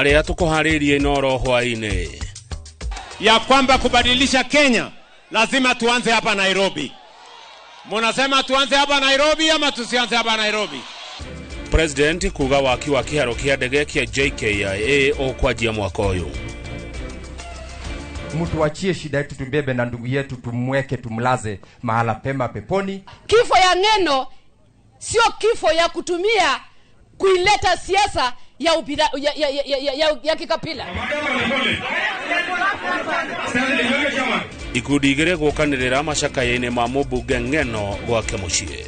Marĩa tũkũharĩirie Inooro hwaĩ-inĩ. Ya kwamba kubadilisha Kenya lazima tuanze hapa Nairobi. Munasema tuanze hapa Nairobi ama tusianze hapa Nairobi? President kuga waki wa kĩharo kĩa ndege kĩa JKIA ũkwanjia mwaka ũyũ. Mtuachie shida yetu tumbebe na ndugu yetu tumweke tumlaze mahala pema peponi. Kifo ya Ng'eno sio kifo ya kutumia kuileta siasa ya upira, ya kikabila. Ikundi igĩrĩ gũkanĩrĩra macakaya-inĩ ma mũmbunge Ng'eno gwake mũciĩ.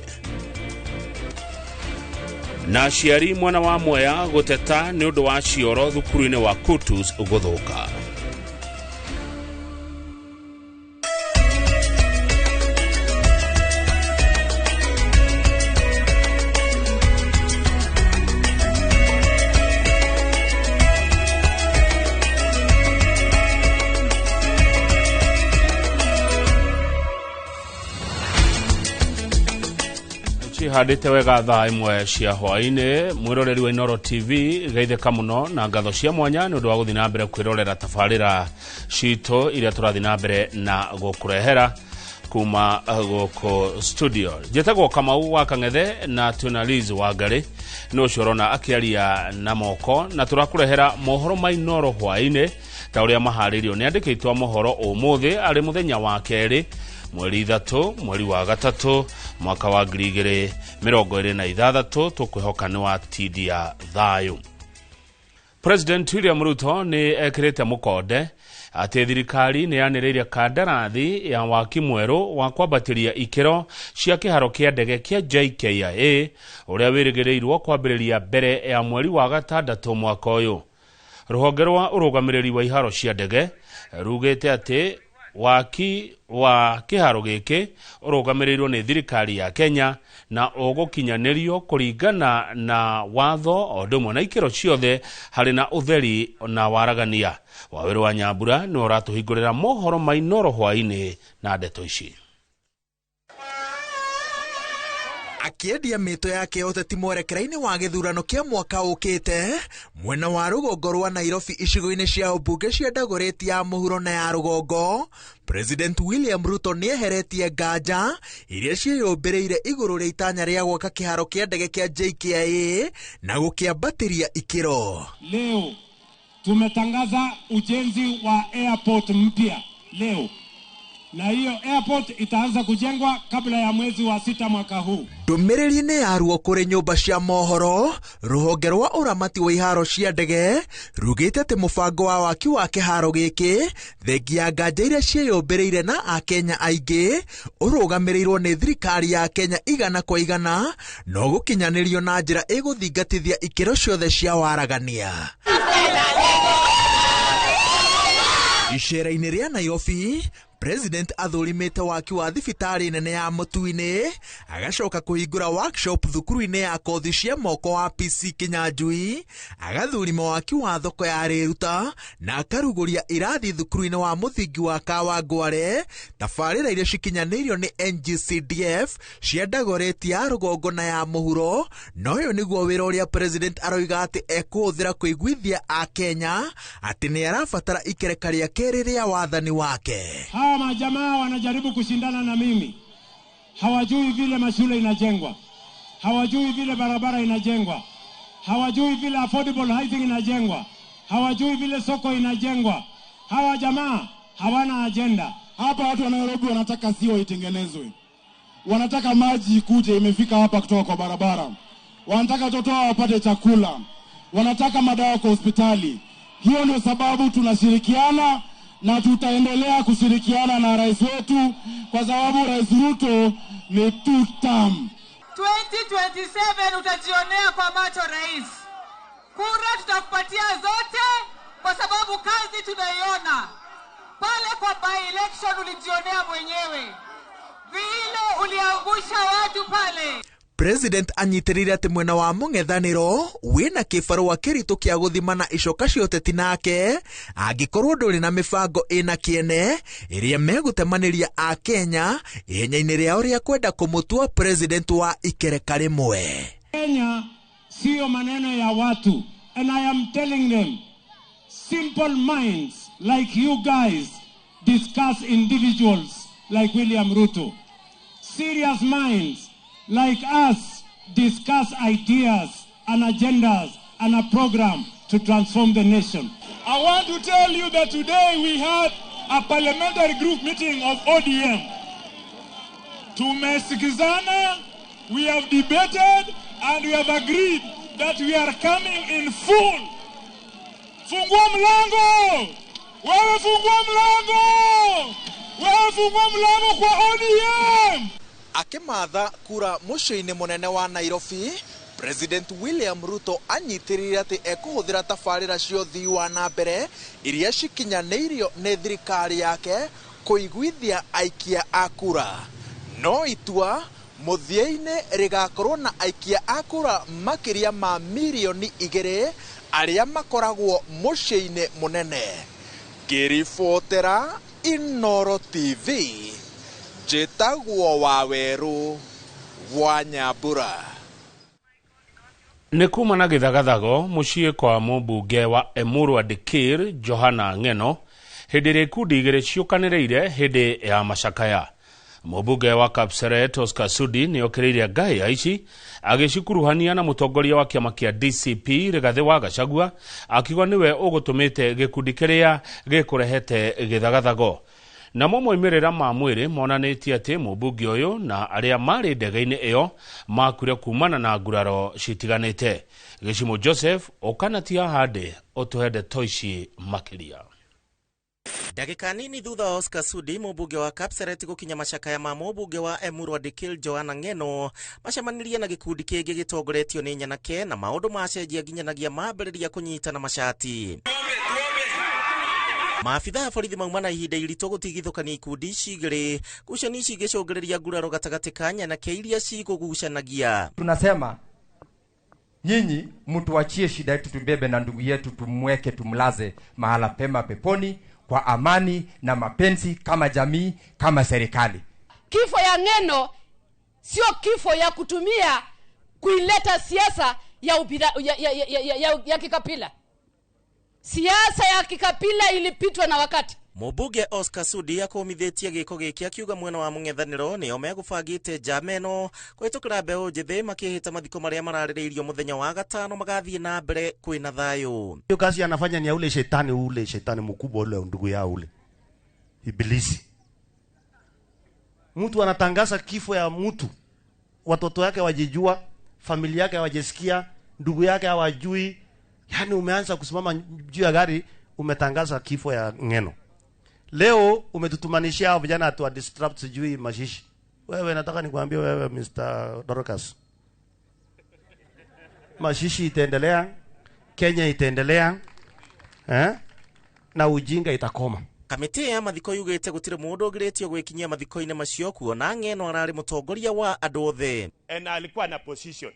Na aciari mwena wa Mwea gũteta nĩ ũndũ wa cioro thukuru-inĩ wa Kutus gũthũka. Cihandĩte wega thaa ĩmwe cia hwaĩ-inĩ. Mwĩroreri wa Inooro TV geithĩka mũno na ngatho cia mwanya nĩ ũndũ wa gũthiĩ na mbere kwĩrorera tabarĩra citũ iria tũrathiĩ na mbere na gũkũrehera kuma gũkũ studio. Njĩtagwo Kamau wa Kang'ethe na twĩna Liz Wangari nĩ ũcio ũrona akĩaria na moko, na tũrakũrehera mohoro ma Inooro hwaĩ-inĩ ta ũrĩa maharĩirio nĩ andĩkĩtwo a mohoro ũmũthĩ arĩ mũthenya wa kerĩ mweri 3 mweri wa 3 mwaka wa 2026. Tũkwĩhoka nĩ watindia thayũ. President William Ruto nĩ ekĩrĩte mũkonde atĩ thirikari nĩ yanĩrĩire kandarathi ya waki mwerũ wa kwambatĩria ikĩro cia kĩharo kĩa ndege kĩa JKIA ũrĩa wĩrĩgĩrĩirwo kwambĩrĩria mbere ya mweri wa 6 mwaka ũyũ. Rũhonge rwa ũrũgamĩrĩri wa iharo cia ndege rugĩte atĩ waki wa kĩharo gĩkĩ ũrũgamĩrĩirwo nĩ thirikari ya Kenya na ũgũkinyanĩrio kũringana na watho o ũndũ ũmwe na ikĩro ciothe harĩ na ũtheri na waragania. Wawĩrũ wa Nyambura nĩwe ũratũhingũrĩra mohoro ma Inooro hwaĩ-inĩ na ndeto ici. Akĩendia mĩto yake ũteti mwerekera-inĩ wa gĩthurano kĩa mwaka ũkĩte mwena wa rũgongo rwa Nairobi icigo-inĩ cia ũmbunge cia Dagoretti ya mũhuro na ya rũgongo, President William Ruto nĩeheretie nganja iria ciĩyũmbĩrĩire igũrũ rĩa itanya rĩa gwaka kĩharo kĩa ndege kĩa JKIA na gũkĩambatĩria ikĩro. Leo tumetangaza ujenzi wa airport mpya leo, na hiyo airport itaanza kujengwa kabla ya mwezi wa 6 mwaka huu. Ndũmĩrĩri-inĩ yaruo kũrĩ nyũmba cia mohoro, rũhonge rwa ũramati wa iharo cia ndege rugĩte atĩ mũbango wa waki wa kĩharo gĩkĩ thengia ya nganja iria ciĩyũmbĩrĩire na akenya aingĩ ũrũgamĩrĩirwo nĩ thirikari ya Kenya 100 kwa 100 no gũkinyanĩrio na njĩra ĩgũthingatithia ikĩro ciothe cia waragania. Icera-inĩ rĩa Nairobi, President athũrimĩte waki wa thibitarĩ nene ya Mũtui-inĩ, agacoka kũhingũra workshop thukuru-inĩ ya kothi cia moko wa PC Kinyanjui, agathurima waki wa thoko ya Rĩruta na akarugũria irathi thukuru-inĩ wa mũthingi wa Kawangware, tabarĩra iria cikinyanĩirio nĩ NGCDF cia Dagoretti ya rũgongo na ya mũhuro. Na ũyũ nĩguo wĩra ũrĩa President aroiga atĩ ekũhũthĩra kũiguithia Akenya atĩ nĩ arabatara ikereka rĩa kerĩ rĩa wathani wake. Hawa majamaa wanajaribu kushindana na mimi. Hawajui vile mashule inajengwa, hawajui vile barabara inajengwa, hawajui vile affordable housing inajengwa, hawajui vile soko inajengwa. Hawa jamaa hawana agenda. Hapa watu wa Nairobi wanataka sio itengenezwe, wanataka maji ikuje, imefika hapa kutoka kwa barabara, wanataka watoto wao wapate chakula, wanataka madawa kwa hospitali. Hiyo ndio sababu tunashirikiana na tutaendelea kushirikiana na rais wetu, kwa sababu Rais Ruto ni two term. 2027 utajionea kwa macho rais. Kura tutakupatia zote kwa sababu kazi tunaiona. Pale kwa by-election ulijionea mwenyewe vile uliangusha watu pale. President anyitĩrĩire atĩ mwena wa mũng'ethanĩro wĩna kĩbarũa kĩritũ kĩa gũthimana icoka cia ũteti nake angĩkorwo ndũrĩ na mĩbango ĩna kĩene ĩrĩa megũtemanĩria Akenya ihenya-inĩ rĩao rĩa kwenda kũmũtua president wa ikereka rĩmwe. Kenya sio maneno ya watu, and I am telling them Simple minds like you guys discuss individuals like William Ruto. Serious minds like us discuss ideas and agendas and a program to transform the nation. I want to tell you that today we had a parliamentary group meeting of ODM. Tumesikizana, we have debated and we have agreed that we are coming in full. Fungua mlango! Wewe fungua mlango! Wewe fungua mlango kwa ODM! Akimatha kura muciĩ-inĩ mũnene wa Nairobi, President William Ruto anyitĩrĩire atĩ ekũhũthĩra tabarĩra cia ũthii wa na mbere iria cikinyanĩirio nĩ thirikari yake kũiguithia aikia a kura. No itua mũthia-inĩ rĩgakorwo na aikia a kura makĩria ma mirioni 2 arĩa makoragwo mũciĩ-inĩ mũnene. Ngĩribotera Inooro TV, njĩtagwo Wawerũ wa Nyambura. Nĩ kuma na gĩthagathago mũciĩ kwa mũmbunge wa Emurua Dikirr Johana Ng'eno hĩndĩ ĩrĩa ikundi igĩrĩ ciũkanĩrĩire hĩndĩ ya macakaya. Mũmbunge wa Kapseret Oscar Sudi nĩ okĩrĩire ngahĩha ici agĩcikuruhania na mũtongoria wa kĩama kĩa DCP Rigathĩ wa Gachagua akiuga nĩwe ũgũtũmĩte gĩkundi kĩrĩa gĩkũrehete gĩthagathago. Namo moimĩrĩra ma mwĩrĩ monanĩtie atĩ mũmbunge ũyũ na arĩa marĩ ndege-inĩ ĩyo makuire kumana na nguraro citiganĩte. Gĩcimo Joseph ũkanatia handĩ ũtũhe ndeto ici makĩria. Ndagĩka nini thutha wa Oscar Sudi mũmbunge wa Kapseret gũkinya macakaya ma mũmbunge wa Emurua Dikirr Johana Ng'eno macemanirie na gĩkundi kĩngĩ gĩtongoretio nĩ nyanake na maũndũ macenjia nginyanagia mambĩrĩria kũnyitana macati. Maabitha a borithi mauma na ihinda iritũ gũtigithũkania ikundi ici igĩrĩ, ngucanio ici igĩcũngĩrĩria nguraro gatagatĩ ka nyanake iria cikũgucanagia. Tunasema nyinyi mtuachie shida yetu tubebe na ndugu yetu, tumweke tumlaze mahala pema peponi kwa amani na mapenzi, kama jamii, kama serikali. Kifo ya Ng'eno sio kifo ya kutumia kuileta siasa ya kikabila. Siasa ya kikabila ilipitwa na wakati. Mũmbunge Oscar Sudi akũmithĩtie gĩko gĩkĩ akiuga mwena wa mũng'ethanĩro nĩo megũbangĩte njama ĩno kũhĩtũkĩra mbeũ njĩthĩ makĩhĩta mathiko marĩa mararĩrĩirio mũthenya wa gatano magathiĩ na mbere kwĩna thayũ. Hiyo kazi anafanya ni ya ule shetani mkubwa ule ndugu yao ule Ibilisi. Mtu anatangaza kifo ya mtu, watoto yake wajijua, familia yake hawajisikia, ndugu yake hawajui. Yani umeanza kusimama juu ya gari umetangaza kifo ya Ng'eno. Leo umetutumanishia hao vijana atu disrupt sijui mashishi. Wewe nataka nikwambie wewe Mr. Dorcas, mashishi itaendelea, Kenya itaendelea, na ujinga itakoma. Kamĩtĩ ya mathiko yugĩte gũtirĩ mũndũ ũngĩrĩtio gwĩkinyia mathiko-inĩ macio kuona Ng'eno ararĩ mũtongoria wa andũ othe. Na alikuwa na position.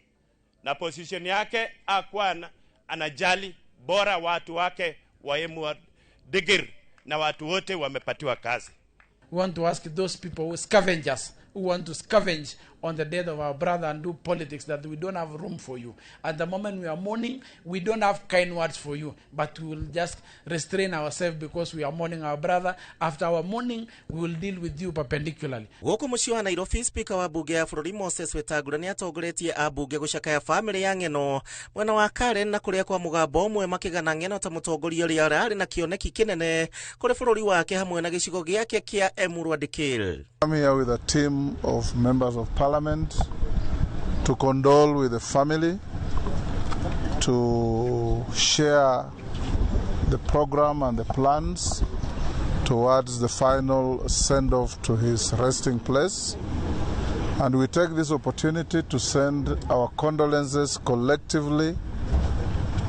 Na position yake hakuwa anajali bora watu wake wa Emurua Dikirr na watu wote wamepatiwa kazi. We want to ask those people who scavengers who want to scavenge on the death of our brother and do politics that we don't have room for you. At the moment we are mourning, we don't have kind words for you, but we will just restrain ourselves because we are mourning our brother. After our mourning, we will deal with you perpendicularly. Gũkũ mũciĩ wa Nairobi, Speaker wa bunge ya bũrũri Moses Wetangula nĩ atongoretie ambunge gũcakaya famĩlĩ ya Ng'eno mwena wa Karen na kũrĩa kwa mũgambo ũmwe makĩgana Ng'eno ta mũtongoria ũrĩa ararĩ na kĩoneki kĩnene kũrĩ bũrũri wake hamwe na gĩcigo gĩake kĩa Emurua Dikirr. I'm here with a team of members of parliament to condole with the family, to share the program and the plans towards the final send-off to his resting place. And we take this opportunity to send our condolences collectively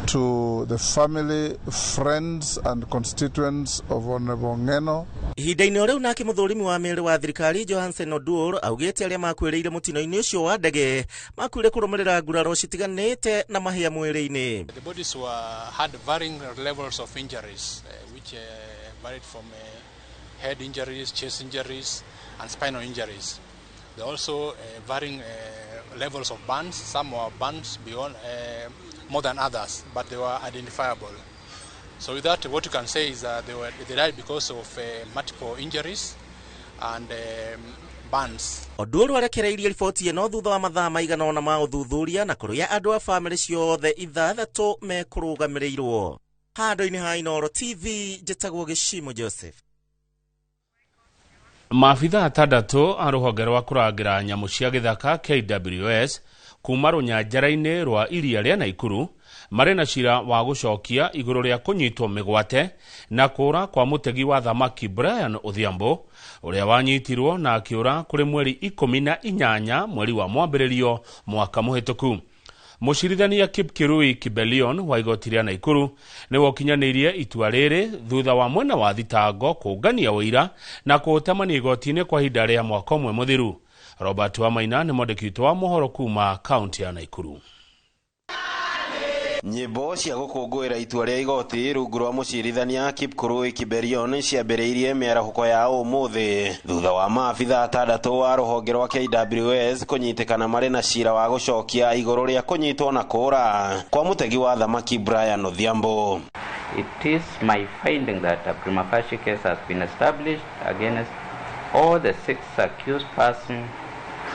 to the family, friends and constituents of Honorable Ng'eno. Ihinda-inĩ o rĩu nake mũthũrimi wa mĩrĩ wa thirikari Johansen Oduor augĩte arĩa makuĩrĩire mũtino-inĩ ũcio wa ndege makuire kũrũmĩrĩra nguraro citiganĩte na mahĩa mwĩrĩ-inĩ. The bodies were had varying levels of injuries, which varied from head injuries, chest injuries and spinal injuries. There are also varying levels of burns. Some were burns beyond more than others, but they were identifiable. So with that, what you can say is that they died because of multiple injuries and burns. Oduor arekereirie riboti ĩno thutha wa mathaa maigana ũna ma ũthuthuria na kũrĩa andũ a bamĩrĩ ciothe 6 mekũrũgamĩrĩirwo. Handũ-inĩ ha Inooro TV, njĩtagwo Gĩcimo Joseph. Maabitha 6 a rũhonge rwa kũrangĩra nyamũ cia gĩthaka KWS kuma rũnyanjara-inĩ rwa iria rĩa Naikuru marĩ na cira wa gũcokia igũrũ rĩa kũnyitwo mĩgwate na kũũra kwa mũtegi wa thamaki Brian Odhiambo ũrĩa wanyitirwo na akĩũra kũrĩ mweri 18 mweri wa mwambĩrĩrio mwaka mũhĩtũku. Mũcirithania Kipkirui Kibelion wa igoti rĩa Naikuru nĩwe ũkinyanĩirie itua rĩrĩ thutha wa mwena wa thitango kũngania ũira na kũũtemania igoti-inĩ kwa ihinda rĩa mwaka ũmwe mũthiru. Robert Wamaina nĩ mwandĩki witũ wa mohoro kuma kaunti ya Naikuru. Nyĩmbo cia gũkũngũĩra itua rĩa igoti rungu rwa mũcirithania Kipkurui Kiberion ciambĩrĩirie mĩarahũko ya ũmũthĩ thutha wa maabitha 6 a rũhonge rwa KWS kũnyitĩkana marĩ na cira wa gũcokia igũrũ rĩa kũnyitwo na kũũra kwa mũtegi wa thamaki Brian Odhiambo. It is my finding that a prima facie case has been established against all the 6 accused persons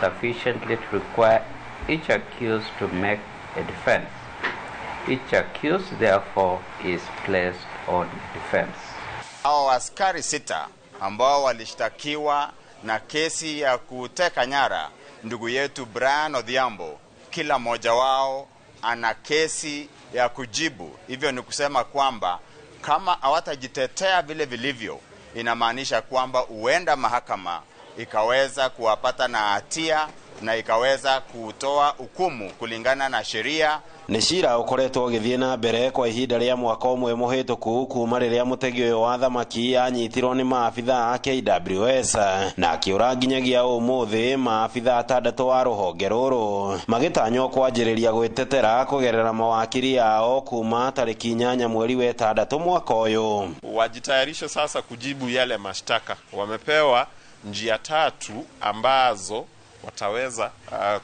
sufficiently to require each accused to make a defense. Each accused, therefore, is placed on defense. Hao askari 6 ambao walishtakiwa na kesi ya kuteka nyara ndugu yetu Brian Odhiambo, kila mmoja wao ana kesi ya kujibu. Hivyo ni kusema kwamba kama hawatajitetea vile vilivyo, inamaanisha kwamba huenda mahakama ikaweza kuwapata na hatia na ikaweza kutoa hukumu kulingana na sheria. Nĩ cira ũkoretwo ũgĩthiĩ na mbere kwa ihinda rĩa mwaka ũmwe mũhĩtũku kuma rĩrĩa mũtegi ũyũ wa thamaki anyitirwo nĩ maabitha a KWS na akĩũra nginyagia ũmũthĩ. Maabitha 6 a rũhonge rũrũ magĩtanywo kwanjĩrĩria gwĩtetera kũgerera mawakiri ao kuma tarĩki 8 mweri wa 6 mwaka ũyũ. Wajitayarishe sasa kujibu yale mashtaka. Wamepewa njia 3 ambazo wataweza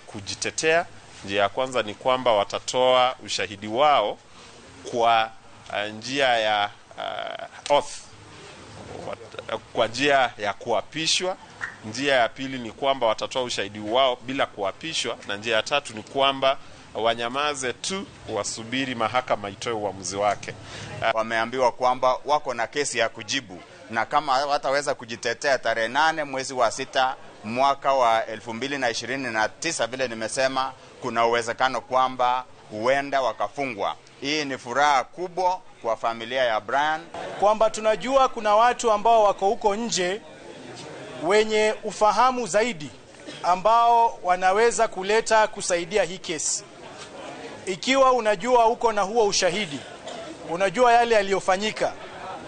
kujitetea. Njia ya kwanza ni kwamba watatoa ushahidi wao kwa njia ya oath, kwa njia ya kuapishwa. Njia ya pili ni kwamba watatoa ushahidi wao bila kuapishwa, na njia ya tatu ni kwamba wanyamaze tu wasubiri mahakama itoe uamuzi wake. Wameambiwa kwamba wako na kesi ya kujibu, na kama wataweza kujitetea tarehe 8 mwezi wa 6 mwaka wa 2029, vile nimesema, kuna uwezekano kwamba huenda wakafungwa. Hii ni furaha kubwa kwa familia ya Brian, kwamba tunajua kuna watu ambao wako huko nje wenye ufahamu zaidi ambao wanaweza kuleta kusaidia hii kesi. Ikiwa unajua uko na huo ushahidi, unajua yale yaliyofanyika,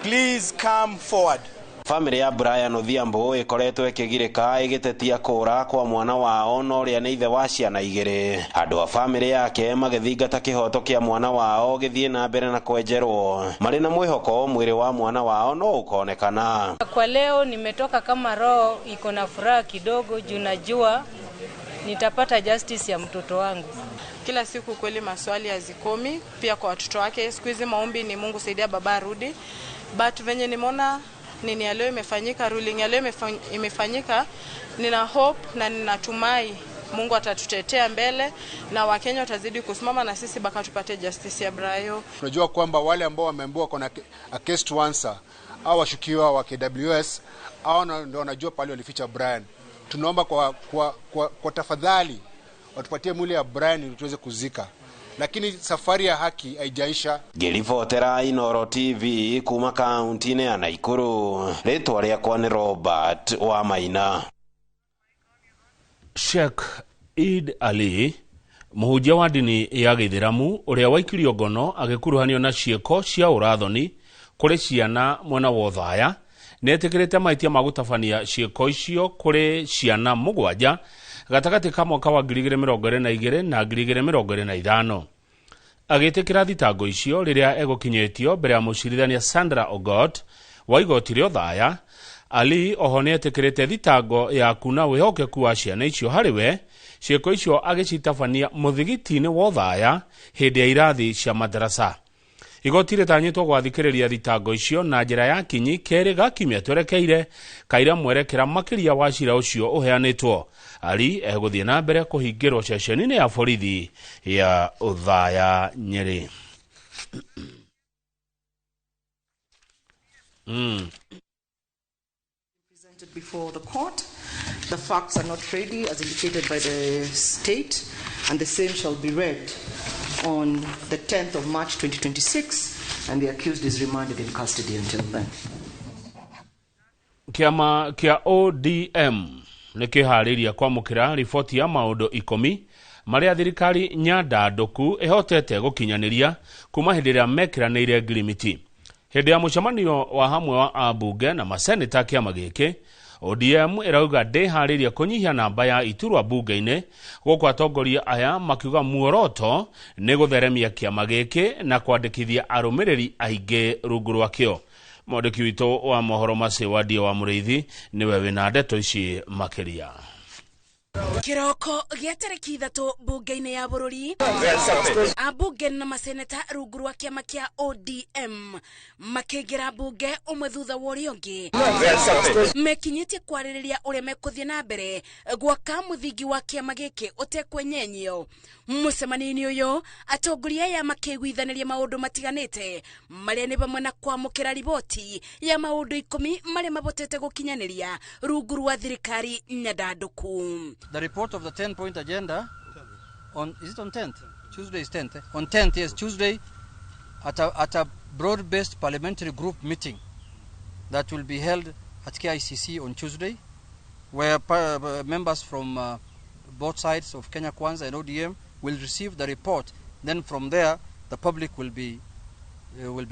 please come forward. Family ya Brian Odhiambo ikoretwo ikigirika igitetia kura kwa mwana wao na uria ni ithe wa ciana igiri. Andu a family yake magithingata kihoto kia mwana wao githie na mbere na kwenjerwo mari na mwihoko mwiri wa mwana wao no ukonekana. Kwa leo nimetoka kama roho iko na furaha kidogo juu najua nitapata justice ya mtoto wangu. Kila siku kweli maswali hazikomi, pia kwa watoto wake. Siku hizi maombi ni Mungu saidia baba arudi. But venye nimeona nini ya leo imefanyika, ruling ya leo imefanyika, nina hope na ninatumai Mungu atatutetea mbele na Wakenya watazidi kusimama na sisi baka tupate justice ya Brayo. Tunajua kwamba wale ambao wameambiwa kuna a case to answer au washukiwa wa KWS au ndio wanajua pale walificha Brian. Tunaomba kwa tafadhali watupatie mwili ya Brian ili tuweze kuzika. Lakini safari ya haki haijaisha. Ngiribotera Inooro TV kuma kaunti-inĩ ya Nakuru, rĩtwa rĩakwa nĩ Robert wa Maina. Sheikh Eid Ali, mũhunjia wa ndini ya gĩithĩramu ũrĩa waikirio ngono agĩkuruhanio na ciĩko cia ũrathoni kũrĩ ciana mwena wa Othaya, nĩetĩkĩrĩte mahĩtia ma gũtabania ciĩko icio kũrĩ ciana 7 gatagatĩ ka mwaka wa 2022 na 2025. Agĩtĩkĩra thitango icio rĩrĩa egũkinyĩtio mbere ya mũcirithania Sandra Ogot wa igoti rĩa Othaya. Ali oho nĩetĩkĩrĩte thitango ya kuna wĩhokeku wa ciana icio harĩ we, ciĩko icio agĩcitabania mũthigiti-inĩ wa Othaya hĩndĩ ya irathi cia madarasa. Igoti rĩtanyĩtwo gwathikĩrĩria thitango icio na njĩra ya kinyi kerĩ ga kiumia twerekeire kaira mwerekera makĩria wa cira ũcio ũheanĩtwo. Ali egũthiĩ na mbere kũhingĩrwo ceceni-inĩ ya borithi ya Othaya Nyeri. Presented before the court. The facts are not ready as indicated by the state, and the same shall be read on the 10th of March 2026, and the accused is remanded in custody until then. Kĩama kĩa ODM nĩ kĩharĩirie kwamũkĩra riboti ya maũndũ 10 marĩa thirikari nyandandũku ĩhotete gũkinyanĩria kuma hĩndĩ ĩrĩa mekĩranĩire ngirimiti. Hĩndĩ ya mũcemanio wa hamwe wa ambunge na maseneta kĩama gĩkĩ, ODM ĩrauga ndĩharĩirie kũnyihia namba ya iturwa bunge-inĩ, gũkũ atongoria aya makiuga muoroto nĩ gũtheremia kĩama gĩkĩ na kwandĩkithia arũmĩrĩri aingĩ rungu rwakĩo. Mwandĩki witũ wa mohoro Mercy Wandia wa Mũrĩithi nĩwe wĩna ndeto ici makĩria. Kiroko gĩa tarĩki 3 bunge-inĩ ya bũrũri, ambunge na maseneta rungu rwa kĩama kĩa ODM makĩingĩra bunge ũmwe thutha wa ũrĩa ũngĩ, mekinyĩtie kwarĩrĩria ũrĩa mekũthiĩ na mbere gwaka mũthingi wa kĩama gĩkĩ ũtekwenyenyio. Mũcemanio-inĩ ũyũ atongoria aya makĩiguithanĩria maũndũ matiganĩte marĩa nĩ hamwe na kwamũkĩra riboti ya maũndũ 10 marĩa mabotete gũkinyanĩria rungu rwa thirikari nyandandũku. The report of the 10-point agenda on, is it on 10th? Tuesday is 10th. Eh? On 10th, yes, Tuesday, at a broad-based parliamentary group meeting that will be held at KICC on Tuesday, where members from both sides of Kenya Kwanza and ODM will receive the report. Then from there, the public will be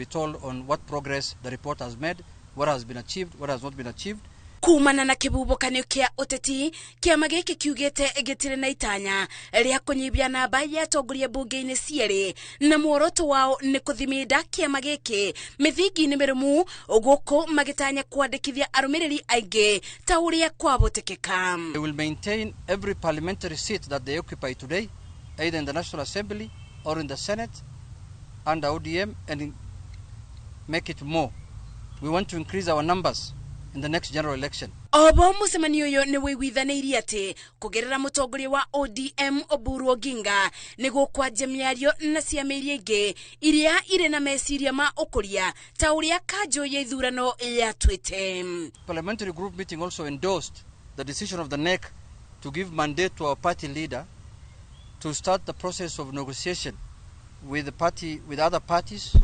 told on what progress the report has made, what has been achieved, what has not been achieved. Kumana na kĩbubũkanio kĩa ũteti, kĩama gĩkĩ kiugĩte gĩtirĩ na itanya rĩa kũnyibia namba ya atongoria bunge-inĩ cierĩ, na muoroto wao nĩ kũthiminda kĩama gĩkĩ mĩthingi-inĩ mĩrũmu, gũkũ magĩtanya kwandĩkithia arũmĩrĩri aingĩ ta ũrĩa kwabotekeka. They will maintain every parliamentary seat that they occupy today, either in the National Assembly or in the Senate under ODM, and make it more. We want to increase our numbers in the next general election. Obo mũcemanio ũyũ nĩ wĩiguithanĩirie atĩ kũgerera mũtongoria wa ODM Oburu Oginga nĩ gũkwanjia mĩario na ciama iria ingĩ iria irĩ na meciria ma ũkũria ta ũrĩa kanjũ ya ithurano yatuĩte. Parliamentary group meeting also endorsed the decision of the NEC to give mandate to our party leader to start the process of negotiation with the party, with other parties,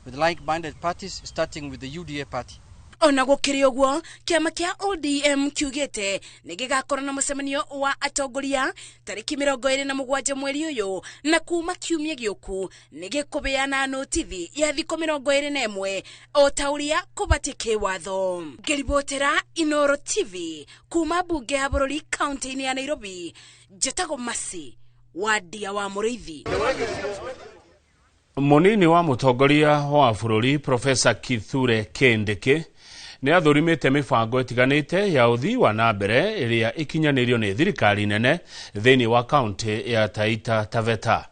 with like-minded parties, starting with the UDA party. Ona gũkĩrĩ ũguo, kĩama kĩa ODM kiugĩte nĩ gĩgakorwo na mũcemanio wa atongoria tarĩki 27 mweri ũyũ, na kuma kiumia gĩũku nĩ gĩkũbeana notithi ya thikũ 21 o ta ũrĩa kũbatiĩ kĩwatho. Ngĩribotera Inoro TV kuma bunge ya bũrũri kaunti-inĩ ya Nairobi, njĩtagwo Mercy Wandia wa Mũrĩithi. Mũnini wa mũtongoria wa bũrũri Profesa Kithure Kindiki nĩ athũrimĩte mĩbango ĩtiganĩte ya ũthii wa na mbere ĩrĩa ĩkinyanĩirio nĩ thirikari nene thĩinĩ wa kaunti ya Taita Taveta.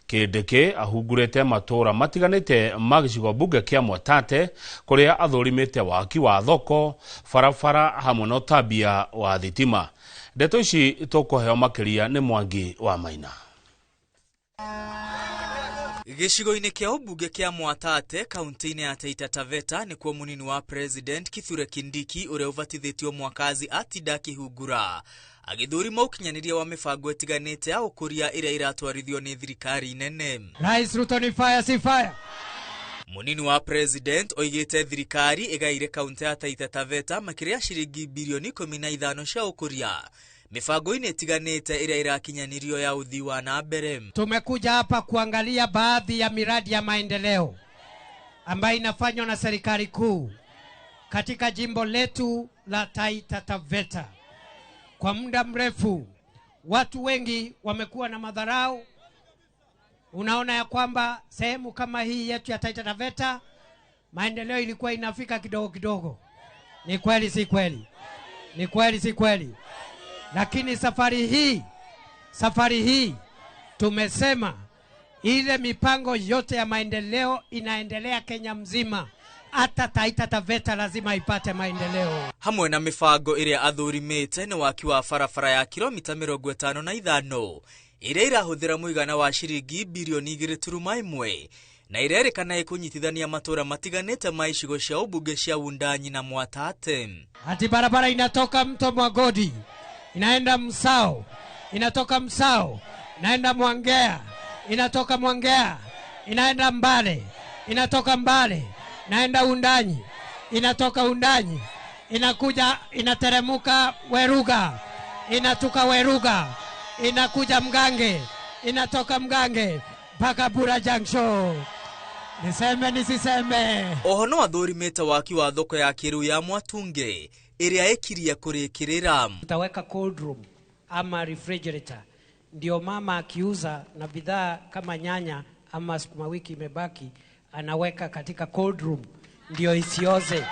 Kindiki ahungurĩte matũũra matiganĩte ma gĩcigo mbunge kĩa Mwatate kũrĩa athũrimĩte waki wa thoko, barabara hamwe na ũtambia wa thitima. Ndeto ici tũkũheo makĩria nĩ Mwangi wa Maina. Gĩcigo-inĩ kĩa ũmbunge kĩa Mwatate kaunti-inĩ ya Taita Taveta nĩkuo mũnini wa President Kithure Kindiki ũrĩa ũbatithĩtio mwakazi atinda akĩhungura agĩthũrima ũkinyanĩria wa mĩbango ĩtiganĩte ya ũkũria ĩrĩa ĩratwarithio nĩ thirikari nene. Rais Ruto ni fire, si fire. Mũnini wa President oigĩte thirikari ĩgaire kaunti ya Taita Taveta makĩria ciringi birioni 15 cia ũkũria mibango-inĩ ĩtiganĩte ĩrĩa ĩrakinyanĩrio ya ũthii wa na mbere. Tumekuja hapa kuangalia baadhi ya miradi ya maendeleo ambayo inafanywa na serikali kuu katika jimbo letu la Taita Taveta. Kwa muda mrefu watu wengi wamekuwa na madharau. Unaona ya kwamba sehemu kama hii yetu ya Taita Taveta maendeleo ilikuwa inafika kidogo kidogo. Ni kweli si kweli? Ni kweli si kweli? Lakini safari hii tumesema Ile mipango yote ya maendeleo inaendelea Kenya mzima, hata Taita Taveta lazima ipate maendeleo. Hamwe na mibango ĩrĩa athurimĩte nĩ waki wa barabara ya kilomita 55 ĩrĩa ĩrahũthĩra mũigana wa ciringi birioni 2.1 na ĩrerĩkana ĩkũnyitithania matũra matiganĩte ma icigo cia ũmbunge cia Wundanyi na Mwatate. Ati barabara inatoka Mto Mwagodi inaenda Msao, inatoka Msao inaenda Mwangea, inatoka Mwangea inaenda Mbale, inatoka Mbale inaenda Undanyi, inatoka Undanyi inakuja inateremuka Weruga, inatoka Weruga inakuja Mgange, inatoka Mgange mpaka Bura Junction. Niseme nisiseme? Oho no athurimĩte waki wa thoko ya kĩrĩu ya Mwatunge ĩrĩa ĩkirie kũrĩkĩrĩra. Tutaweka cold room ama refrigerator, ndio mama akiuza na bidhaa kama nyanya ama sukuma wiki imebaki, anaweka katika cold room ndio isioze.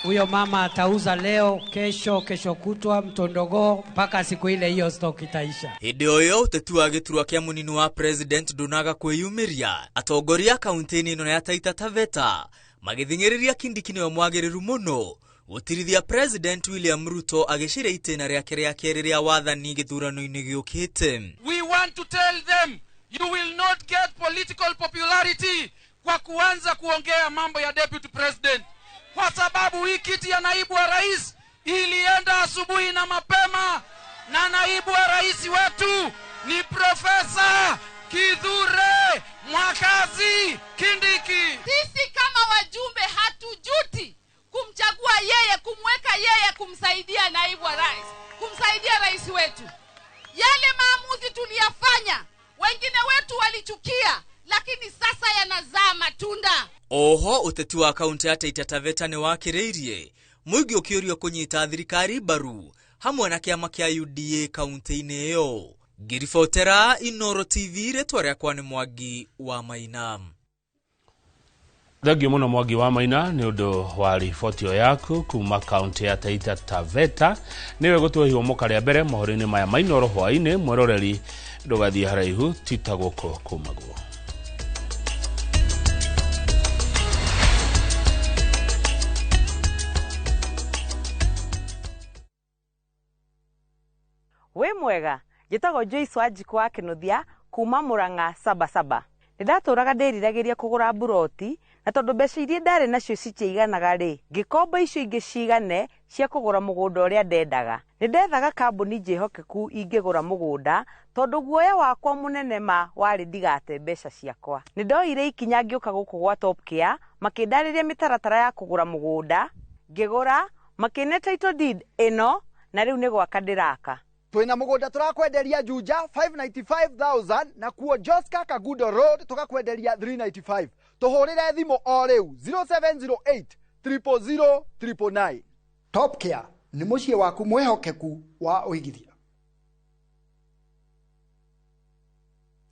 Huyo mama atauza leo, kesho, kesho kutwa, mtondogoo, mpaka siku ile hiyo stock itaisha. Hĩndĩ o ĩyo ũteti wa gĩturwa kĩa mũnini wa president ndũnaga kwĩyumĩria. Atongoria kaunti-inĩ ĩno ya Taita Taveta magĩthing'ĩrĩria Kindiki nĩwe mwagĩrĩru mũno gũtirithia President William Ruto agĩciria itĩna rĩake rĩa kerĩ rĩa wathani gĩthurano-inĩ gĩũkĩte. We want to tell them you will not get political popularity kwa kuanza kuongea mambo ya deputy president, kwa sababu hii kiti ya naibu wa rais ilienda asubuhi na mapema, na naibu wa rais wetu ni Profesa Kithure Mwakazi Kindiki. Sisi kama wajumbe hatujuti kumchagua yeye, kumweka yeye, kumsaidia naibu wa rais, kumsaidia rais wetu. Yale maamuzi tuliyafanya, wengine wetu walichukia, lakini sasa yanazaa matunda. Oho uteti wa kaunti ya Taita Taveta nĩ wakĩrĩirie mũingĩ ũkĩũrio kũnyita thirikari mbaru hamwe na kĩama kĩa UDA kaunti-inĩ ĩyo. Ngĩribotera Inooro TV, rĩtwa rĩakwa nĩ Mwangi wa Maina. Thengio mũno Mwangi wa Maina nĩ ũndũ wa riboti ĩyo yaku kuma kaunti ya Taita Taveta. Nĩwe gũtũhe ihũmũka rĩa mbere mohoro-inĩ maya ma Inooro hwaĩ-inĩ. Mwĩroreri ndũgathiĩ haraihu, tita gũkũ kumagwo. Wĩ mwega, njĩtagwo Joyce Wanjikũ wa Kĩnuthia kuma Murang'a Sabasaba. Nĩndatũraga ndĩriragĩria kũgũra mburoti, na tondũ mbeca iria ndarĩ nacio citiaiganaga rĩ, ngĩkomba icio ingĩ cigane cia kũgũra mũgũnda ũrĩa ndendaga. Nĩndethaga kambuni njĩhokeku ingĩgũra mũgũnda, tondũ guoya wakwa mũnene ma warĩ ndigate mbeca ciakwa. Nĩndoire ikinya ngĩũka gũkũ gwa Top Care, makĩndarĩria mĩtaratara ya kũgũra mũgũnda, ngĩgũra, makĩne title deed ĩno, na rĩu nĩ gwaka ndĩraka. Twina mugunda turakwenderia Juja 595,000 na kuo Joska Kagudo Road tukakwenderia 395. Tuhurire thimu o riu 0708 000 999. Top Care ni muciĩ waku mwihokeku wa uigithia.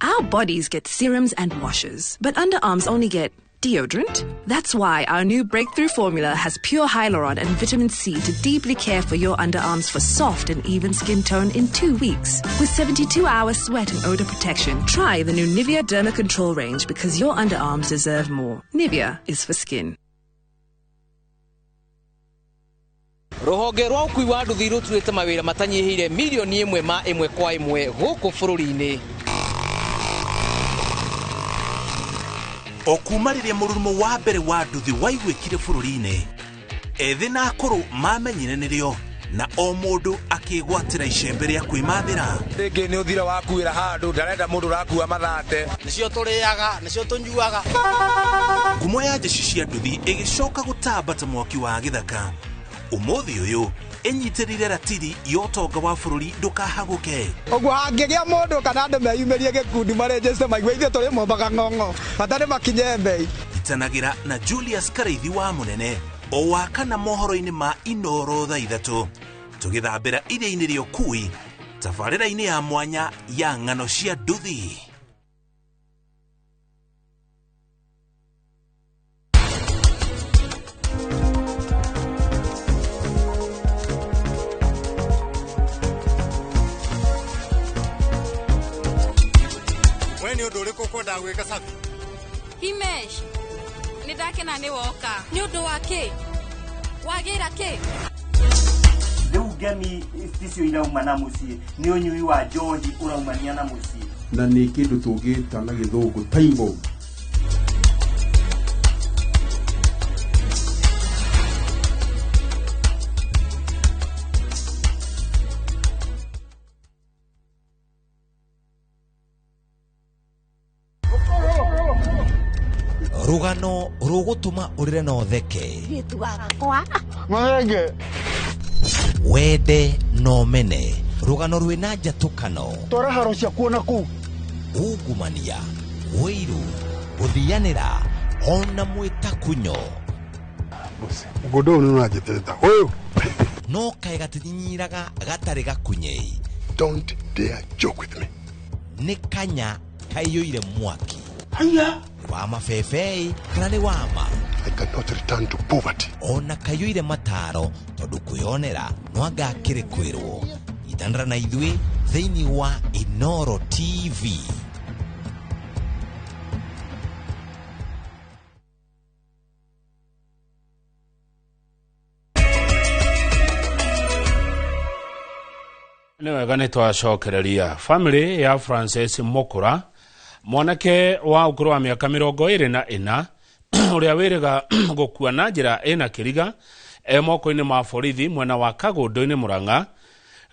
Our bodies get serums and washes, but underarms only get deodorant. That's why our new breakthrough formula has pure hyaluron and vitamin C to deeply care for your underarms for soft and even skin tone in 2 weeks. With 72-hour sweat and odor protection, try the new Nivea Derma Control range because your underarms deserve more. Nivea is for skin. Rũhonge rwa ũkui wa nduthi rũturĩte mawĩra matanyihĩire milioni 1 ma 1 kwa 1 gũkũ bũrũri-inĩ. O kuma rĩrĩa mũrurumo wa mbere wa nduthi waiguĩkire bũrũri-inĩ, ethĩ na akũrũ mamenyire nĩrĩo, na o mũndũ akĩgwatĩra icembe rĩa kwĩmathĩra. Rĩngĩ nĩ ũthira wakuĩra handũ, ndarenda mũndũ ũrakua mathate. Nĩcio tũrĩaga, nĩcio tũnyuaga. Ngumo ya jeshi cia nduthi ĩgĩcoka gũtamba ta mwaki wa gĩthaka. Ũmũthĩ ũyũ ĩnyitĩrĩire ratiri ya ũtonga wa bũrũri ndũkahagũke. Ũguo hangĩgĩa mũndũ kana andũ meyumĩrie gĩkundi marenjeste maigue ithuĩ tũrĩ mombaga ng'ong'o, bata nĩ makinye mbei. Itanagĩra na Julius Karaithi wa Mũnene o wa kana mohoro-inĩ ma Inooro thaa 3 tũgĩthambĩra iria-inĩ rĩa ũkui tabarĩra-inĩ ya mwanya ya ng'ano cia nduthi. Nĩ ũndũ ũrĩkũ ũkwendaga gwĩka Sabi? Himesh, nĩ ndakena nĩ woka. Nĩ ũndũ wa kĩ? Wagĩra kĩ? Rĩu ngemi ticio irauma na mũciĩ, nĩ ũnyui wa njohi ũraumania na mũciĩ. Na nĩ kĩndũ tũngĩta na gĩthũngũ time bomb. Rũgano rũgũtũma ũrĩre na ũtheke, wende na ũmene, rũgano rwĩna njatũkano, Twara haro ciakuo na kũu. Ungumania, ũiru, gũthianĩra ona mwĩtakunyo. Mũgũnda ũyũ nĩ ũranjĩtĩrĩta ũyũ. No kaĩ gatinyinyiraga gatarĩ gakunyei. Don't dare joke with me. Nĩ kanya kaiyũire mwaki. Haya. Nĩ wa mabebei kana nĩ wa ma? I cannot return to poverty. Ona kaiyũire mataro tondũ kwĩyonera no anga akĩrĩ kwĩrwo. Nyitanĩra na ithuĩ thĩinĩ wa Inoro TV. Nĩ wega nĩ twacokereria family ya Francis Mukura, mwanake wa ũkũrũ wa mĩaka 24 ũrĩa wĩrĩga gũkua na njĩra ĩna kĩriga e moko-inĩ ma borithi mwena wa Kagũndũ-inĩ Mũrang'a.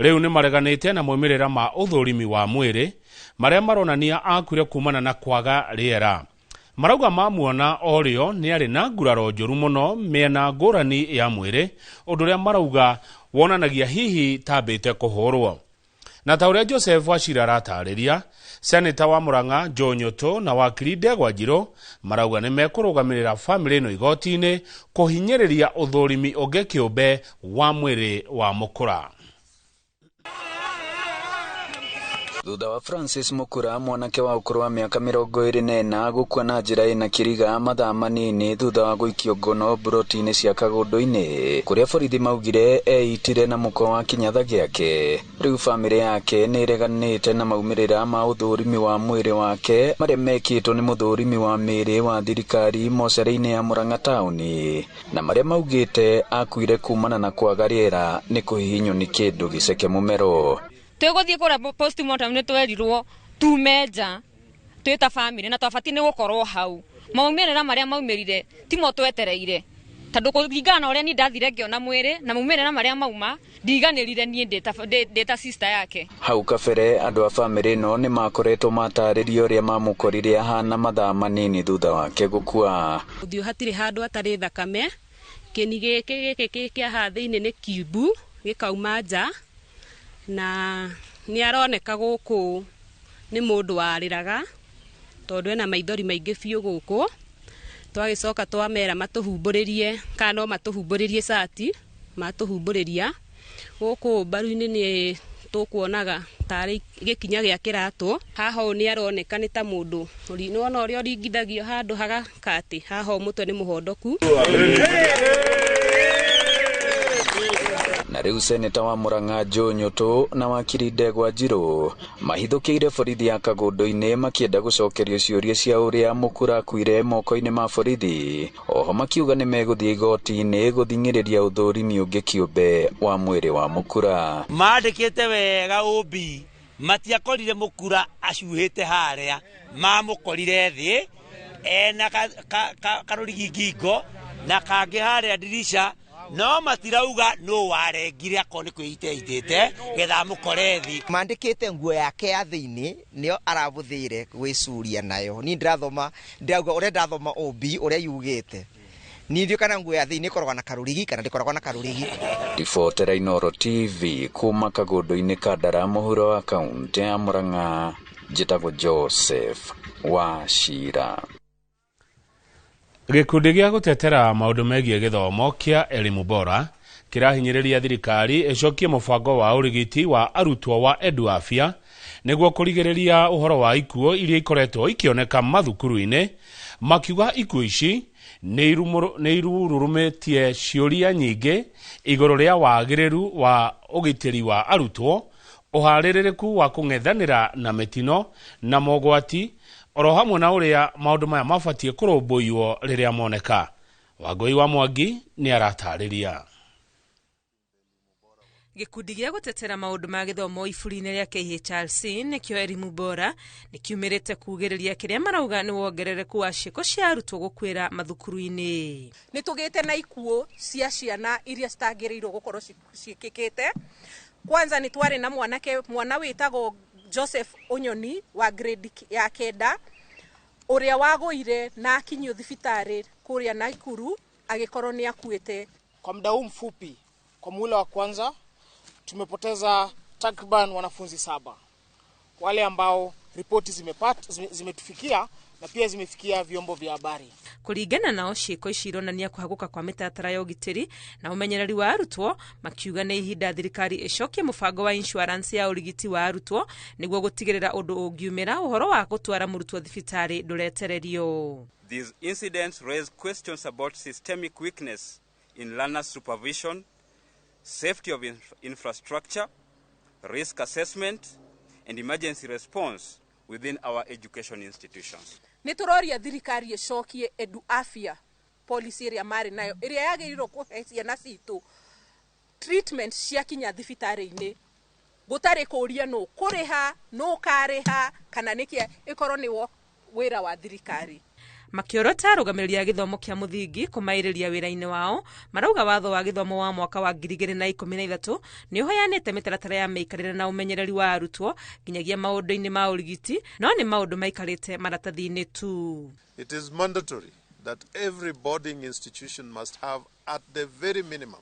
Rĩu nĩ mareganĩte na maumĩrĩra ma ũthũrimi wa mwĩrĩ marĩa maronania akuire kumana na kwaga rĩera. Marauga mamuona orĩo nĩ arĩ na nguraro njũru mũno mĩena ngũrani ya mwĩrĩ, ũndũ ũrĩa marauga wonanagia hihi tambĩte kũhũrwo. Na ta ũrĩa Joseph Wachira aratarĩria, seneta wa Murang'a Joe Nyutu na wakiri Ndegwa Njirũ marauga nĩ mekũrũgamĩrĩra famĩlĩ ĩno igoti-inĩ kũhinyĩrĩria ũthũrimi ũngĩ kĩũmbe wa mwĩrĩ wa Mukura. Thutha wa Francis Mukura, mwanake wa ũkũrũ wa mĩaka 24 gũkua na njĩra ĩna kĩriga mathaa manini thutha wa gũikio ngono mburoti-inĩ cia Kagũndũ-inĩ kũrĩa borithi maugire eitire na mũkwa wa kĩnyatha gĩake. Rĩu famĩlĩ yake nĩ ĩreganĩte na maumĩrĩra ma ũthũrimi wa mwĩrĩ wake marĩa mekĩtwo nĩ mũthũrimi wa mĩĩrĩ wa thirikari mocarĩ-inĩ ya Murang'a taũni, na marĩa maugĩte akuire kumana na kwaga rĩera nĩ kũhihinywo nĩ kĩndũ gĩceke mũmero. Twĩgũthiĩ kũrĩa postmortem nĩ twerirwo tume nja twĩ ta family na twabatiĩ nĩ gũkorwo hau. Maumĩrĩra marĩa maumĩrire timo twetereire, tondũ kũringana na ũrĩa niĩ ndathire ngĩona mwĩrĩ na maumĩrĩra marĩa mauma ndiganĩrire niĩ ndĩ ta sister yake. Hau kabere andũ a famĩlĩ ĩno nĩ makoretwo matarĩrio ũrĩa mamũkorire ahana mathaa manini thutha wake gũkua. Ũthiũ hatirĩ handũ hatarĩ thakame, kĩni gĩkĩ gĩkĩ kĩa haha thĩinĩ nĩ kiumbu gĩkauma nja, na nĩ aroneka gũkũ nĩ mũndũ warĩraga tondũ ena maithori maingĩ biũ gũkũ. Twagĩcoka twamera matũhumbũrĩrie kana no matũhumbũrĩrie cati, matũhumbũrĩria gũkũ mbaru-inĩ nĩ tũkuonaga tarĩ gĩkinya gĩa kĩratũ. Haha ũũ nĩ aroneka nĩ ta mũndũ nĩwona ũrĩa ũringithagio handũ hagakatĩ, haha ũũ mũtwe nĩ mũhondoku. Na rĩu seneta wa Murang'a Joe Nyutu na wakiri Ndegwa Njirũ mahithũkĩire borithi ya Kagũndũ-inĩ makĩenda gũcokerio ciũria cia ũrĩa Mukura akuire moko-inĩ ma borithi. Oho makiuga nĩ megũthiĩ igoti-inĩ gũthing'ĩrĩria ũthũrimi ũngĩ kĩũmbe wa mwĩrĩ wa Mukura. Mandĩkĩte wega ũmbi matiakorire Mukura acuhĩte harĩa, mamũkorire thĩ ena karũrigi ngingo na kangĩ harĩa ndirisha, no matirauga no warengire akorwo nĩ kwĩite getha mũkore thĩ. Mandĩkĩte nguo yake ya thĩinĩ nĩyo arabũthĩire gwĩcuria nayo. Niĩ ndĩrathoma ndĩrauga ũrĩa ndathoma OB ũrĩa yugĩte, niĩ ndiũ kana nguo ya thĩinĩ ĩkoragwo na karũrigi kana ndĩkoragwo na karũrigi. Ribotera Inoro TV kuma Kagũndũ-inĩ Kandara mũhuro wa kaũntĩ ya Murang'a, njĩtagwo Joseph Wachira. Gĩkundi gĩa gũtetera maũndũ megiĩ gĩthomo kĩa Elimu Bora kĩrahinyĩrĩria thirikari ĩcokie mũbango wa ũrigiti wa arutwo wa Edu Afya nĩguo kũrigĩrĩria ũhoro wa ikuũ iria ikoretwo ikĩoneka mathukuru-inĩ, makiuga ikuũ ici nĩ irurumĩtie ciũria nyingĩ igũrũ rĩa wagĩrĩru wa ũgitĩri wa arutwo, ũharĩrĩrĩku wa kũng'ethanĩra na mĩtino na mogwati, oro hamwe na ũrĩa maũndũ maya mabatiĩ kũrũmbũiyo rĩrĩa moneka. Wangũi wa Mwangi nĩ aratarĩria. Gĩkundi gĩa gũtetera maũndũ ma gĩthomo iburi-inĩ rĩa KHRC nĩkĩo Elimu Bora nĩkiumĩrĩte kugĩrĩria kĩrĩa marauga nĩ wongerereku wa ciĩko cia arutwo gũkuĩra mathukuru-inĩ. Nĩ tũgĩte na ikuũ cia ciana iria citagĩrĩirwo gũkorwo ciĩkĩkĩte. Kwanza nĩ twarĩ na mwana wĩtagwo Joseph Onyoni wa grade ya 9 ũrĩa wagũire na akinyio thibitarĩ kũrĩa Nakuru agĩkorwo nĩ akuĩte. Kwa muda huu mfupi, kwa muhula wa kwanza tumepoteza takriban wanafunzi 7, wale ambao ripoti zimetufikia na pia zimefikia vyombo vya habari. Kuringana nao ciĩko ici ironania kũhagũka kwa mĩtaratara ya ũgitĩri na ũmenyereri wa arutwo, makiuga nĩ ihinda thirikari ĩcokie mũbango wa insurance ya ũrigiti wa arutwo nĩguo gũtigĩrĩra ũndũ ũngiumĩra ũhoro wa gũtwara mũrutwo thibitarĩ ndũretererio. These incidents raise questions about systemic weakness in learner supervision, safety of infrastructure, risk assessment, and emergency response within our education institutions. Nĩ tũroria thirikari ĩcokie Edu Afya policy ĩrĩa marĩ nayo ĩrĩa yagĩrĩirwo kũhe ciana citũ treatment ciakinya thibitarĩ-inĩ gũtarĩ kũũria nũ kũrĩha nũ karĩha kana nĩkĩ ĩkorwo nĩ wĩra wa thirikari. Makĩorota arũgamĩrĩri a gĩthomo kĩa mũthingi kũmaĩrĩria wĩra-inĩ wao, marauga watho wa gĩthomo wa mwaka wa 2013 nĩ ũheanĩte mĩtaratara ya mĩikarĩre na ũmenyereri wa arutwo nginyagia maũndũ-inĩ ma ũrigiti, no nĩ maũndũ maikarĩte maratathi-inĩ tu. It is mandatory that every boarding institution must have at the very minimum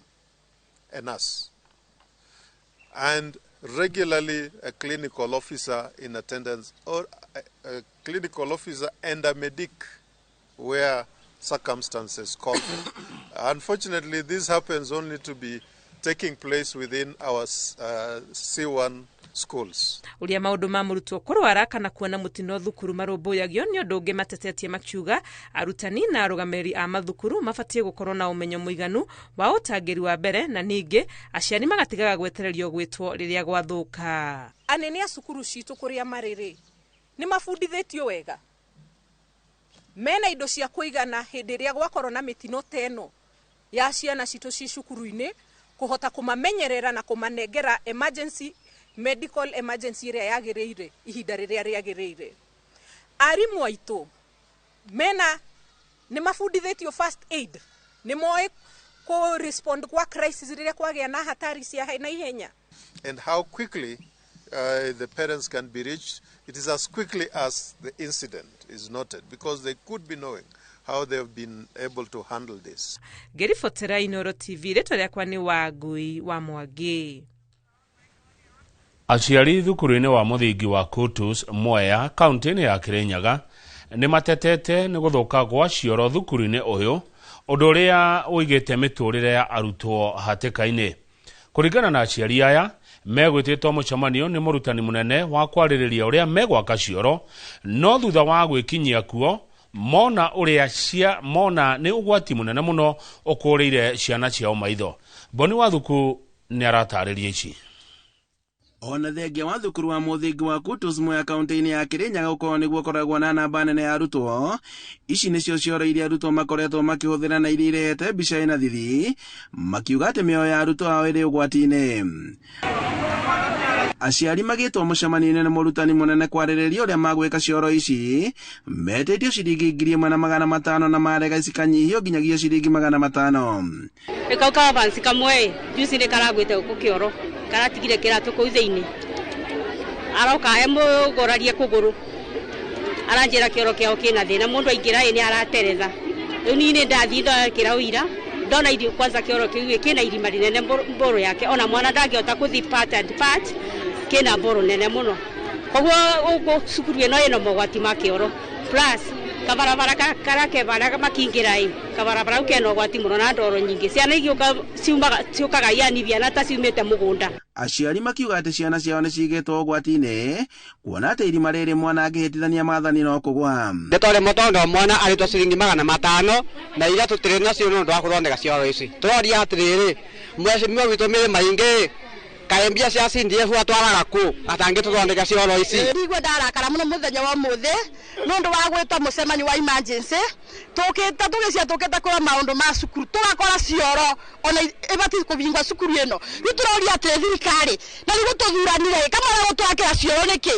a nurse and regularly a clinical officer in attendance, or a clinical officer and a medic where circumstances call for. Unfortunately, this happens only to be taking place within our C1 schools. Uria maundu ma murutwo kurwara kana kuona mutino thukuru marumbuyagio ni undu ungi matetetie makiuga arutani na arugamĩrĩri a mathukuru mabatie gukorwo na umenyo muiganu wa utangĩri wa mbere na ningi aciari magatigaga gwetererio gwitwo riria gwathuka. Anene a cukuru citu kuria marĩ ni mabundithĩtio wega, mena indo cia kuigana hĩndĩ ĩrĩa gwakorwo na mĩtino ta ĩno ya ciana citũ ci cukuru-inĩ kũhota kũmamenyerera na kũmanengera emergency medical emergency ĩrĩa yagĩrĩire ihinda rĩrĩa rĩagĩrĩire. Arimũ aitũ mena nĩ mabundithĩtio first aid, nĩ moĩ kũ respond kwa crisis rĩrĩa kwagĩa na hatari cia na ihenya. And how quickly the parents can be reached, it is as quickly as the incident is noted, because they could be knowing how they have been able to handle this. Ngĩribotera Inooro TV, rĩtwa rĩakwa nĩ Wangui wa Mwangi. Aciari thukuru-inĩ wa mũthingi wa Kutus Mwea kaunti-inĩ ya Kirinyaga nĩ matetete nĩ gũthũka gwa cioro thukuru-inĩ ũyũ, ũndũ ũrĩa ũigĩte mĩtũrĩre ya arutwo hatĩka-inĩ. Kũringana na aciari aya, megwĩtĩtwo mũcemanio nĩ mũrutani mũnene wa kwarĩrĩria ũrĩa megwaka cioro, no thutha wa gwĩkinyia kuo mona ũrĩa cia mona nĩ ũgwati mũnene mũno ũkũrĩire ciana ciao maitho. Boni wa Thuku nĩ aratarĩria ici. Ona thengia wa thukuru wa mũthingi wa Kutus Mwea kaunti-inĩ ya Kirinyaga gũkorwo nĩguo koragwo na namba nene ya arutwo, ici nĩcio cioro iria arutwo makoretwo makĩhũthĩra na iria irehete mbica ĩna thithi, makiuga atĩ mĩoyo ya arutwo ao ĩrĩ ũgwati-inĩ. Aciari magĩtwo mũcemanio-inĩ nĩ mũrutani mũnene kwarĩrĩria ũrĩa magwĩka cioro ici, metĩtio ciringi 1500 na marega cikanyihio nginyagia ciringi 500. Ĩkau ka kamwe juici nĩ karagwĩte gũkũ kĩoro karatigire kĩratũ kũu thĩinĩ, aroka emũgũrarie kũgũrũ aranjĩra kĩoro kĩao kĩna thĩna, mũndũ aingĩra ĩ nĩ arateretha. Rĩu niĩ nĩ ndathiĩ ndokĩra ũira ndona irio kwanza kĩoro kĩu kĩna irima rĩnene mbũrũ yake, ona mwana ndangĩhota gũthiĩ part and part, kĩna mbũrũ nene mũno. Koguo gũkũ cukuru ĩno ĩna mogwati ma kĩoro plus kabarabara karake bara makingĩra ĩ kabarabara kau kena ũgwati mũno na ndoro nyingĩ, ciana igĩũka ciumaga ciũkaga yani biana ta ciumĩte mũgũnda. Aciari makiuga atĩ ciana ciao nĩ cigĩtwo ũgwati-inĩ kuona atĩ irima rĩrĩ mwana angĩhĩtithania maathani no kũgwa. Nĩ twaremwo tondũ mwana arĩtwo ciringi 500 na iria tũtirĩ nacio nĩ ũndũ wa gũthondeka cioro ici. Tũroria atĩrĩrĩ, mheshimiwa witũ mĩrĩ maingĩ Kaĩ mbia cia CDF atwaraga kũ atangĩtũthondeka cioro ici? Ndigua ndarakara mũno mũthenya wa ũmũthĩ nĩ ũndũ wa gwĩtwo mũcemanio wa emergency. Tũkĩte tũgĩcia tũkĩte kũrora maũndũ ma cukuru, tũgakora cioro ona ĩbatiĩ kũbingwa cukuru ĩno. Rĩu tũroria atĩrĩ, thirikari na rĩu gũtũthuranire kamara gũtwakĩra cioro nĩkĩ?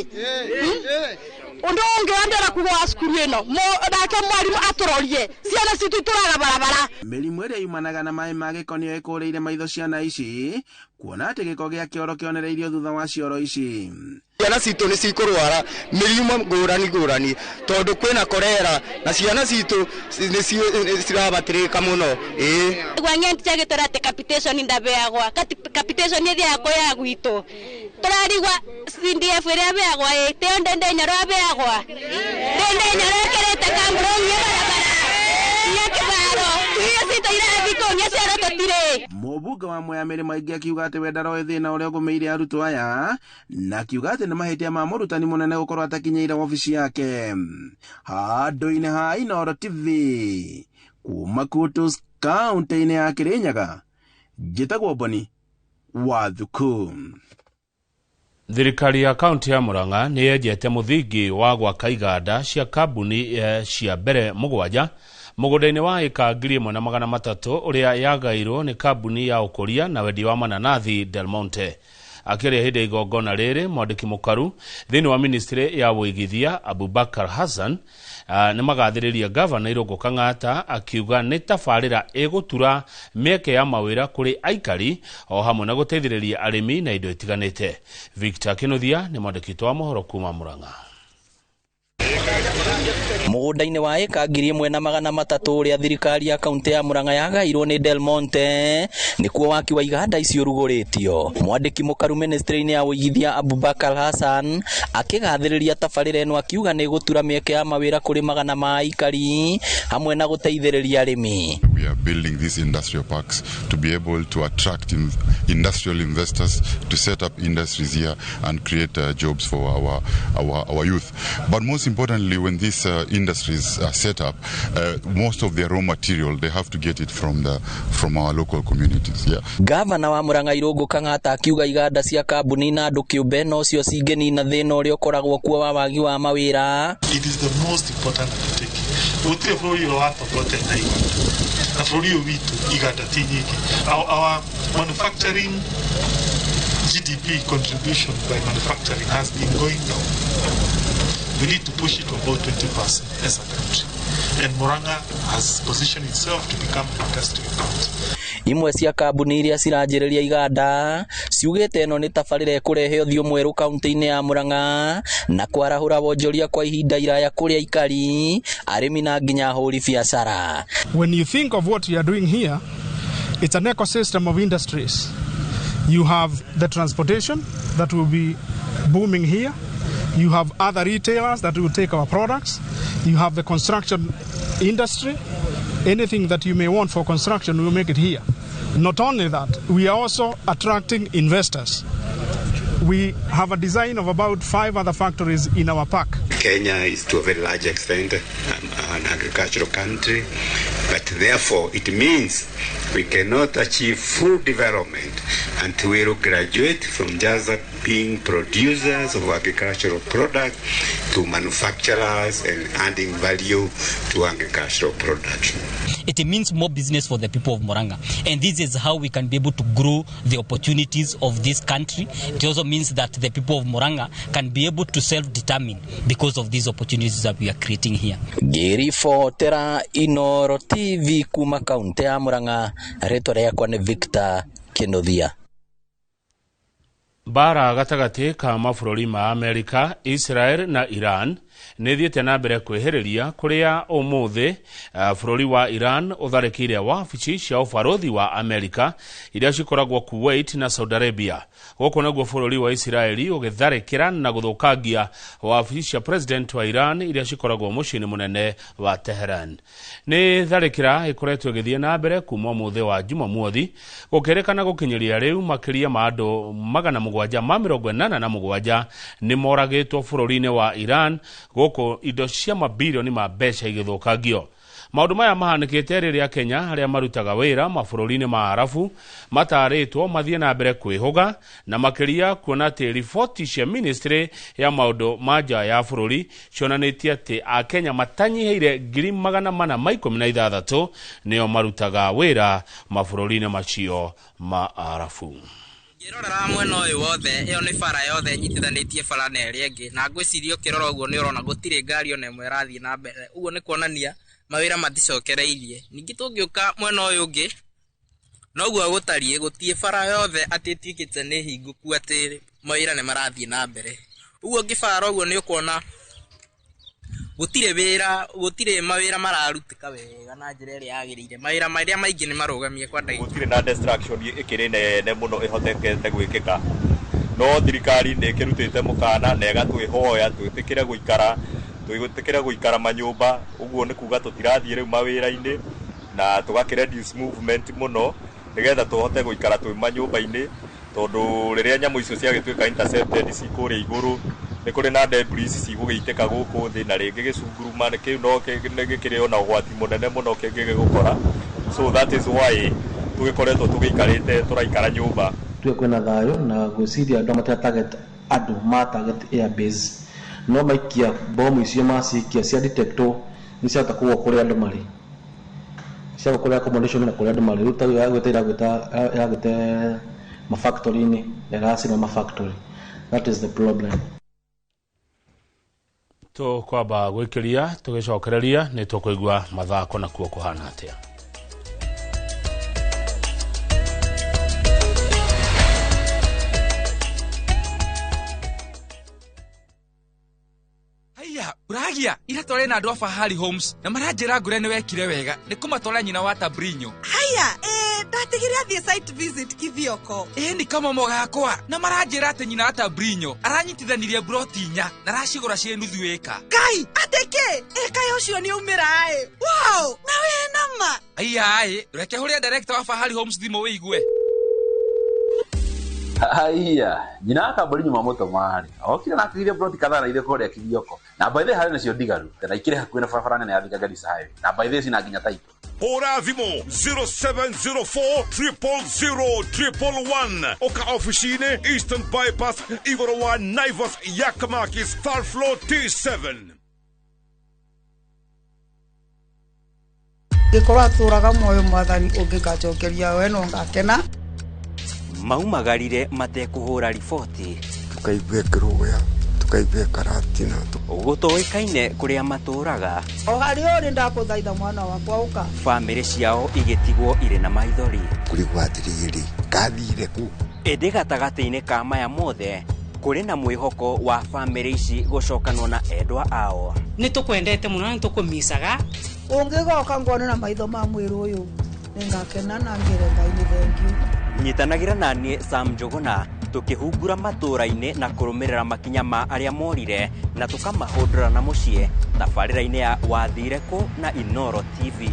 Ũndũ ũngĩ wa ndĩrenda kuga wa cukuru ĩno, nake mwarimũ atũrorie ciana citũ itũraga barabara. Mĩrimũ ĩrĩa yumanaga na maĩ ma gĩko nĩyo ĩkũrĩire maitho ciana ici, kuona atĩ gĩko gĩa kĩoro kĩonereirio thutha wa cioro ici. Ciana citũ nĩ cikũrwara mĩrimũ ngũrani ngũrani tondũ kwĩna korera na ciana citũ nĩ cirabatĩrĩka mũno ĩĩ. Gwang'e gĩtwĩra atĩ capitation ndabeagwa, capitation ĩthiaga kũya gwitũ. Tũrarigwa CDF ĩrĩa abeagwa ĩ tĩo Ndindi Nyoro abeagwa? Ndindi Nyoro ĩkĩrĩte kambũni ya barabara ya kĩbaro, irio citũ irathi kũu nya cioro tũtirĩ. Mũmbunge wa Mwea Mĩrĩ Maingĩ akiuga atĩ we ndaroĩ thĩna ũrĩa ũgũmĩire arutwo aya, na akiuga atĩ nĩ mahĩtia ma mũrutani mũnene gũkorwo atakinyĩire wabici yake. Handũ-inĩ ha Inooro TV kuma Kutus, kaunti-inĩ ya Kirinyaga, njĩtagwo Boni Wathuku. Thirikari ya kaunti ya Murang'a nĩ yenjete mũthingi wa gwaka iganda cia kambuni cia mbere 7 mũgũnda-inĩ wa ĩka 1300 ũrĩa yagairwo nĩ kambuni ya ũkũria na wendia wa mananathi Del Monte. Akĩaria hĩndĩ ya igongona rĩrĩ, mwandĩki mũkaru thĩinĩ wa ministry ya ũigithia Abubakar Hassan nĩ magathĩrĩria gavana Irũngũ Kang'ata, akiuga nĩ tabarĩra ĩgũtura mĩeke ya mawĩra kũrĩ aikari o hamwe na gũteithĩrĩria arĩmi na indo itiganĩte. Victor Kinuthia nĩ mwandĩki witũ wa mohoro kuma Murang'a. Mũgũnda-inĩ wa ĩka 1300 ũrĩa thirikari ya kaunti ya Murang'a yagairwo nĩ Del Monte nĩkuo waki wa iganda icio ũrugũrĩtio. Mwandĩki mũkaru ministry-inĩ ya ũigithia Abubakar Hassan akĩgathĩrĩria tabarĩra ĩno, akiuga nĩ ĩgũtura mĩeke ya mawĩra kũrĩ magana ma aikari hamwe na gũteithĩrĩria arĩmi. We are building these industrial parks to be able to attract industrial investors to set up industries here and create jobs for our youth. But most importantly, when these industries are set up, most of their raw material, they have to get it from our local communities. Yeah. Gavana wa Murang'a Irũngũ Kang'ata akiuga iganda cia kambuni na andũ kĩũmbe nocio cingĩnina thĩna ũrĩa ũkoragwo kuo wa wagi wa mawĩra. It is the most important undertaking. Gũtirĩ bũrũri ũrĩa watongote na iganda, na bũrũri ũyũ witũ iganda ti nyingĩ. Our manufacturing GDP contribution by manufacturing has been going down. We need to push it to about 20% as a country. And Murang'a has positioned itself to become an industrial county. Imwe cia kambuni iria ciranjĩrĩria iganda ciugĩte ĩno nĩ tabarĩra ĩkũrehe ũthiũ mwerũ kaunti-inĩ ya Murang'a na kwarahũra wonjoria kwa ihinda iraya kũrĩ aikari, arĩmi na nginya ahũri biacara. When you think of what you are doing here, it's an ecosystem of industries. You have the transportation that will be booming here. You have other retailers that will take our products. You have the construction industry. Anything that you may want for construction, we will make it here. Not only that, we are also attracting investors. We have a design of about 5 other factories in our park. Kenya is to a very large extent an agricultural country, but therefore it means we cannot achieve full development until we graduate from just being producers of agricultural products to manufacturers and adding value to agricultural production. It means more business for the people of Murang'a, and this is how we can be able to grow the opportunities of this country. It also means that the people of Murang'a can be able to self-determine because of these opportunities that we are creating here. Ngĩribotera Inooro TV kuma kaunti ya Murang'a, rĩtwa rĩakwa nĩ Victor Kinuthia. Mbara gatagatĩ ka mabũrũri ma Amerika, Israel na Iran nĩ ĩthiĩte na mbere kwĩhĩrĩria, kũrĩa ũmũthĩ bũrũri wa Iran ũtharĩkĩire wabici cia ũbarũthi wa Amerika iria cikoragwo Kuwait na Saudi Arabia. Gũkũ naguo bũrũri wa Israeli ũgĩtharĩkĩra na gũthũkangia wabici cia president wa Iran iria cikoragwo mũciĩ-inĩ mũnene wa Tehran. Nĩ tharĩkĩra ĩkoretwo ĩgĩthiĩ na mbere kuma ũmũthĩ wa Jumamothi, gũkĩrĩkana gũkinyĩria rĩu makĩria ma andũ 787 nĩ moragĩtwo bũrũri-inĩ wa Iran, gũkũ indo cia mabirioni ma mbeca igĩthũkangio. Maũndũ maya mahanĩkĩte rĩrĩa Kenya arĩa marutaga wĩra mabũrũri-inĩ ma Arabu matarĩtwo mathiĩ na mbere kwĩhũga na makĩria kuona atĩ riboti cia ministry ya maũndũ ma nja ya bũrũri cionanĩtie atĩ Akenya matanyihĩire 416,000 nĩo marutaga wĩra mabũrũri-inĩ macio ma Arabu. Ngĩrorera mwena ũyũ wothe, ĩyo nĩ bara yothe ĩnyitithanĩtie bara na ĩrĩa ĩngĩ, na ngwĩciria ũkĩrora ũguo nĩ ũrona gũtirĩ ngari ona ĩmwe ĩrathiĩ na mbere, ũguo nĩ kuonania mawĩra maticokereirie. Ningĩ tũngĩũka mwena ũyũ ũngĩ, noguo gũtariĩ, gũtirĩ bara yothe atĩ ĩtuĩkĩte nĩ hingũku atĩ mawĩra nĩ marathiĩ na mbere. Ũguo ũngĩbara ũguo nĩ ũkuona gũtirĩ wĩra, gũtirĩ mawĩra mararutĩka wega na njĩra ĩrĩa yagĩrĩire. Mawĩra marĩa maingĩ nĩ marũgamie kwa ndagĩka. Gũtirĩ na destruction ĩkĩrĩ nene mũno ĩhotekete gwĩkĩka, no thirikari nĩ ĩkĩrutĩte mũkana na ĩgatwĩhoya twĩtĩkĩre gũikara, twĩtĩkĩre gũikara manyũmba. Ũguo nĩ kuga tũtirathiĩ rĩu mawĩra-inĩ na tũgakĩ reduce movement mũno nĩgetha tũhote gũikara twĩ manyũmba-inĩ, tondũ rĩrĩa nyamũ icio ciagĩtuĩka intercepted ci kũrĩa igũrũ nĩ kũrĩ na debris cigũgĩitĩka gũkũ thĩ, na rĩngĩ gĩcunguruma kĩu no gĩkĩrĩ ona ũgwati mũnene mũno kĩngĩgĩgũkora. So that is why tũgĩkoretwo tũgĩikarĩte tũraikara nyũmba. Tuge kwĩna thayũ na ngwĩciria andũ matira target andũ ma target air base, no maikia bomu icio macikia cia detectwo nĩ ciahota kũgwa kũrĩa andũ marĩ, ciagwa kũrĩa accommodation na kũrĩa andũ marĩ. Rĩu ta yagwĩte iragwĩte mafactory-inĩ na ĩracina mafactory. That is the problem. Tũkwamba gwĩkĩria tũgĩcokereria nĩ tũkũigua mathako nakuo kũhana atĩa. Haiya, uragia ira tware na andu a Fahari Homes na maranjira ngure ni wekire wega ni kumatwara nyina wa Tabrinyo. Haiya, ndatigire athie site visit Kithioko. Ni kamomo gakwa na maranjira ati nyina wa Tabrinyo aranyitithanirie broti inya na aracigura cie nuthu eka. Ngai, ateke eka ucio ni umira ai. Wow, na we nama. Haiya ai, reke huria director wa Fahari Homes thimu wigue. Haiya, nyina wa Tabrinyo mamũtũma rĩ okire na akĩgĩria broti kadhaa na irĩ kũrĩa Kithioko, na by the way harĩ nacio ndigaru na ikĩrĩ hakuhĩ na barabara nene ya Thika Garissa Highway, na by the way cina nginya title. Hũra thimũ 0704 000 111 oka ofici-inĩ Eastern Bypass igũrũ wa Naivas Yakamakis third floor T7. Gĩkorwo atũraga muoyo mwathani ũngĩgacokeria we no ngakena. Maumagarire matekũhũra riboti, tukaigua kĩrũya, tukaigua karatina, gũtoĩkaine kũrĩa matũraga. O harĩa ũrĩ ndakũthaitha mwana wakwa ũka. Bamĩrĩ ciao igĩtigwo irĩ na maithori. Kũrigwo atĩrĩrĩ, kathire kũ? Ĩndĩ gatagatĩ-inĩ ka maya mothe kũrĩ na mwĩhoko wa bamĩrĩ ici gũcokanwo na endwa ao. Nĩ tũkwendete mũno na nĩ tũkũmicaga. Ũngĩgoka ngone na maitho ma mwĩrĩ ũyũ nĩngakena na ngĩre Ngai nĩ thengiũ. Nyitanagĩra na niĩ Sam Njũgũna tũkĩhungura matũũra-inĩ na kũrũmĩrĩra makinya ma arĩa morire na tũkamahũndũra na mũciĩ tabarĩra-inĩ ya Wathire Kũ na Inooro TV.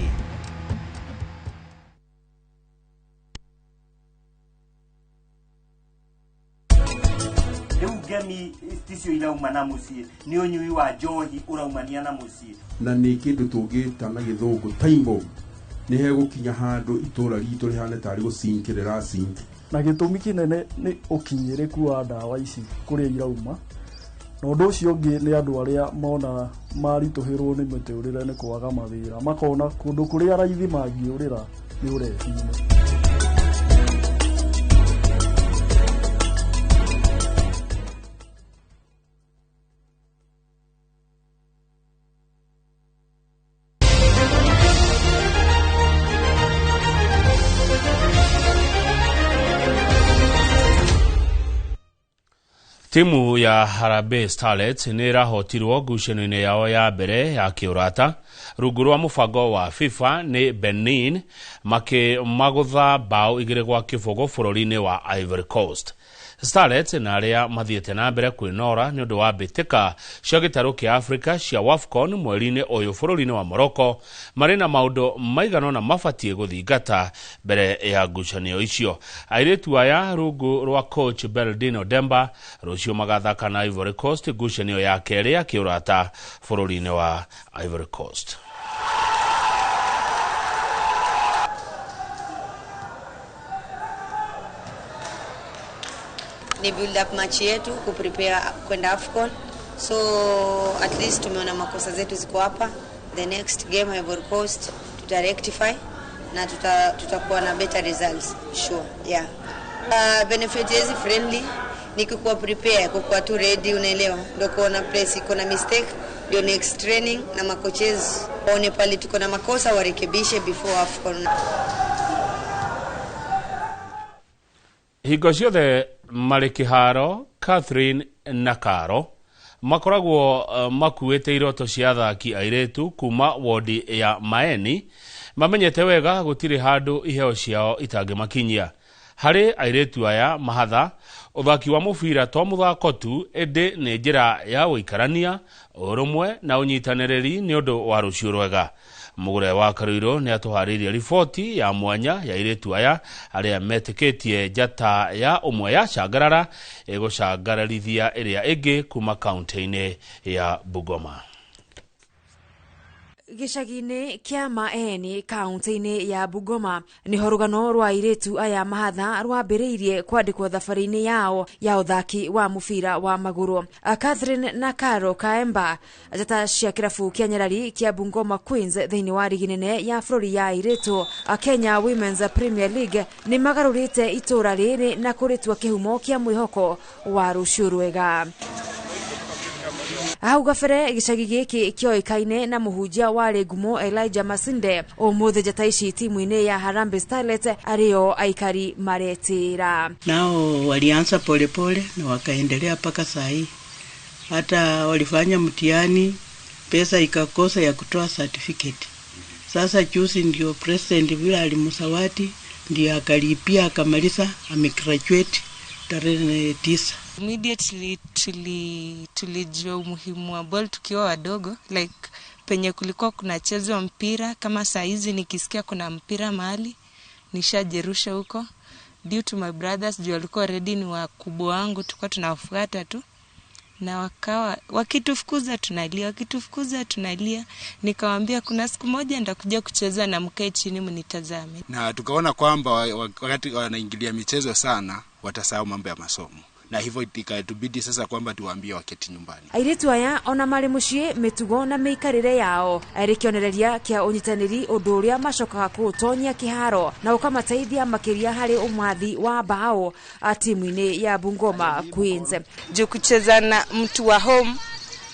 Rĩu ngemi ticio irauma na mũciĩ, nĩ ũnyui wa njohi ũraumania na mũciĩ. Na nĩ kĩndũ tũngĩta na gĩthũngũ time bomb, nĩ hegũkinya handũ itũra ritũ rĩhane tarĩ gũsink rĩrasink. Na gĩtũmi kĩnene nĩ ũkinyĩrĩku wa ndawa ici kũrĩa irauma, na ũndũ ũcio ũngĩ nĩ andũ arĩa mona maritũhĩrwo nĩ mĩtũrĩre nĩ kwaga mawĩra, makona kũndũ kũrĩa raithi mangĩũrĩra nĩ ũrebi-inĩ. Timu ya Harambee Starlets nĩ ĩrahotirwo ngucanio-inĩ yao ya mbere ya kĩũrata rungu rwa mũbango wa FIFA nĩ Benin makĩmagũtha bao 2-0 bũrũri-inĩ wa Ivory Coast. Starlets na arĩa mathiĩte na mbere kwĩnora nĩ ũndũ wa mbĩtĩka cia gĩtarũ kĩa Africa cia WAFCON mweri-inĩ ũyũ bũrũri-inĩ wa Morocco marĩ na maũndũ maigana ũna mabatiĩ gũthingata mbere ya ngucanio icio. Airĩtu aya rungu rwa coach Bernardino Demba rũciũ magathaka na Ivory Coast ngucanio ya kerĩ ya kĩũrata bũrũri-inĩ wa Ivory Coast. Ni build up match yetu kuprepare kwenda AFCON, so at least tumeona makosa zetu ziko hapa. The next game Ivory Coast tuta rectify na tutakuwa na better results sure. Yeah. Benefit hizi friendly ni kukuwa prepare, kukuwa tu ready, unaelewa, ndio kuona place iko na mistake, ndio next training na makoches waone pale tuko na makosa warekebishe before AFCON. Hingo ciothe marĩ kĩharo, Catherine na Caro makoragwo makuĩte iroto cia athaki airĩtu kuma wodi ya Maeni, mamenyete wega gũtirĩ handũ iheo ciao itangĩmakinyia. Harĩ airĩtu aya mahatha, ũthaki wa mũbira to mũthako tu, ĩndĩ nĩ njĩra ya gũikarania, ũrũmwe na ũnyitanĩrĩri nĩ ũndũ wa rũciũ rwega. Mũgũre wa Karuirũ nĩ atũharĩirie riboti ya mwanya ya airĩtu aya arĩa metĩkĩtie njata ya ũmwe ya Cangarara ĩgũcangararithia ĩrĩa ĩngĩ kuma kaunti-inĩ ya Bungoma. Gĩcagi-inĩ kĩa Maeni kaunti-inĩ ya Bungoma nĩho rũgano rwa airĩtu aya mahatha rwambĩrĩirie kwandĩkwo thabarĩ-inĩ yao ya ũthaki wa mũbira wa magũrũ. Catherine na Caro Kaemba, njata cia kĩrabu kĩa Nyarari kĩa Bungoma Queens thĩinĩ wa rigi nene ya bũrũri ya airĩtu Kenya Women's Premier League, nĩ magarũrĩte itũra rĩrĩ na kũrĩtua kĩhumo kĩa mwĩhoko wa rũciũ rwega. Hau gabere gĩcagi gĩkĩ kĩoĩkaine na mũhunjia warĩ ngumo Elijah Masinde, ũmũthĩ njata ici timu-inĩ ya Harambee Starlets arĩo aikari maretĩra. Nao walianza polepole na wakaendelea mpaka saa hii. Hata walifanya mtihani, pesa ikakosa ya kutoa certificate. Sasa juzi ndio president vile alimsawati, ndio akalipia akamaliza, amegraduate tarehe 9. Immediately tulijua umuhimu wa ball tukiwa wadogo, like penye kulikuwa kunachezwa mpira. Kama saa hizi nikisikia kuna mpira mahali nishajerusha huko. Due to my brothers juu walikuwa ready, ni wakubwa wangu, tulikuwa tunawafuata tu na wakawa wakitufukuza tunalia, wakitufukuza tunalia. Nikawaambia kuna siku moja nitakuja kucheza na mkae chini mnitazame. Na tukaona kwamba wakati wanaingilia michezo sana watasahau mambo ya masomo, na hivyo ikatubidi sasa kwamba tuwaambie waketi nyumbani. Airĩtu aya ona marĩ mũciĩ mĩtugo na mĩikarĩre yao arĩ kĩonereria kĩa ũnyitanĩri, ũndũ ũrĩa macokaga kũũtonyia kĩharo na ũkamateithia makĩria harĩ ũmathi wa bao timu-inĩ ya Bungoma Queens. Juu kucheza na mtu wa home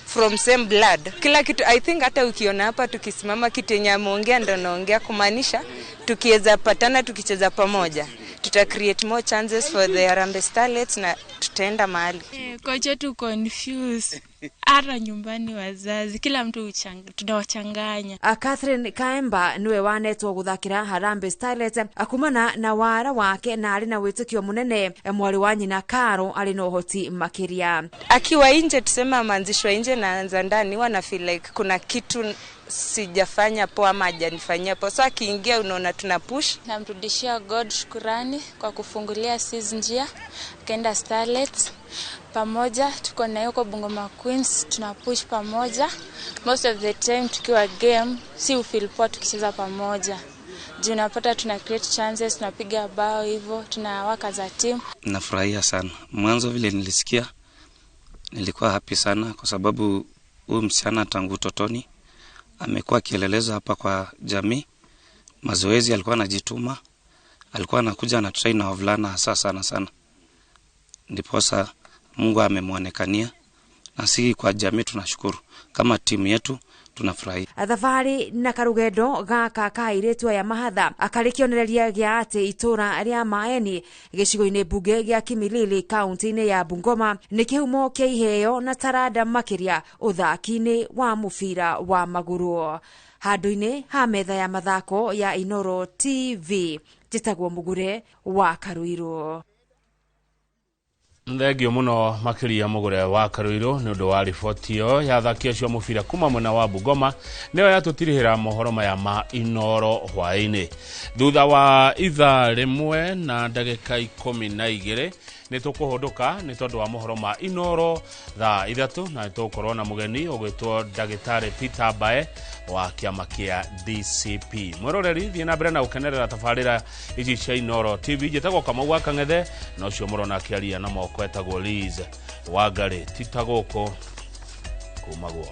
from same blood, kila kitu, I think hata ukiona hapa tukisimama kitu yenye ameongea ndo naongea, kumaanisha tukiweza patana tukicheza pamoja tuta create more chances for the Harambee Starlets na tutaenda mahali. Kocha tu confuse hata nyumbani wazazi, kila mtu tunawachanganya. Catherine Kaemba niwe wanetwo guthakira Harambee Starlets akumana na wara wake na ari na witikio munene mwari wa nyina Caro ari na uhoti makiria. Akiwa nje tuseme ameanzishwa nje na anza ndani, wana feel like kuna kitu sijafanya poa ama hajanifanyia poa, so akiingia unaona tuna push. Namrudishia God shukurani kwa kufungulia sisi njia akaenda Starlets. Pamoja tuko na yuko Bungoma Queens, tuna push pamoja. Most of the time tukiwa game si feel poa tukicheza pamoja. Juu unapata tuna create chances, tunapiga bao hivyo, tunawaka za team. Nafurahia sana. Mwanzo vile nilisikia nilikuwa happy sana kwa sababu huyu msichana tangu utotoni amekuwa akieleleza hapa kwa jamii. Mazoezi alikuwa anajituma, alikuwa anakuja na train na wavulana hasa sana sana. Ndiposa Mungu amemwonekania na sisi kwa jamii tunashukuru. Kama timu yetu tunafurahi. Thabarĩ na karugendo gaka ka airĩtu aya mahatha akarĩ kĩonereria gĩa atĩ itũra rĩa Maeni gĩcigo-inĩ mbunge gĩa Kimilili kaunti-inĩ ya Bungoma nĩ kĩhumo kĩa iheo na taranda makĩria ũthaki-inĩ wa mũbira wa magũrũ. Handũ-inĩ ha metha ya mathako ya Inoro TV, njĩtagwo Mũgure wa Karuirũ. Thengio muno makiria Mugure wa Karuirũ nĩ ũndũ wa riboti ĩyo ya athaki acio a mũbira kuma mwena wa Bungoma nĩyo yatũtirihĩra mohoro maya ma Inoro hwaĩ-inĩ. Thutha wa ithaa 1:12 Nĩ tũkũhũndũka nĩ tondũ wa mohoro ma Inoro thaa 3, na nĩ tũgũkorwo na mũgeni ũgwĩtwo ndagĩtarĩ Peter Mbae wa kĩama kĩa DCP. Mwĩroreri, thiĩ na mbere na gũkenerera tabarĩra ici cia Inoro TV. Njĩtagwo Kamau wa Kang'ethe, na ũcio mũrona akĩaria na moko etagwo Liz Wangari. Ti ta gũkũ kumagwo.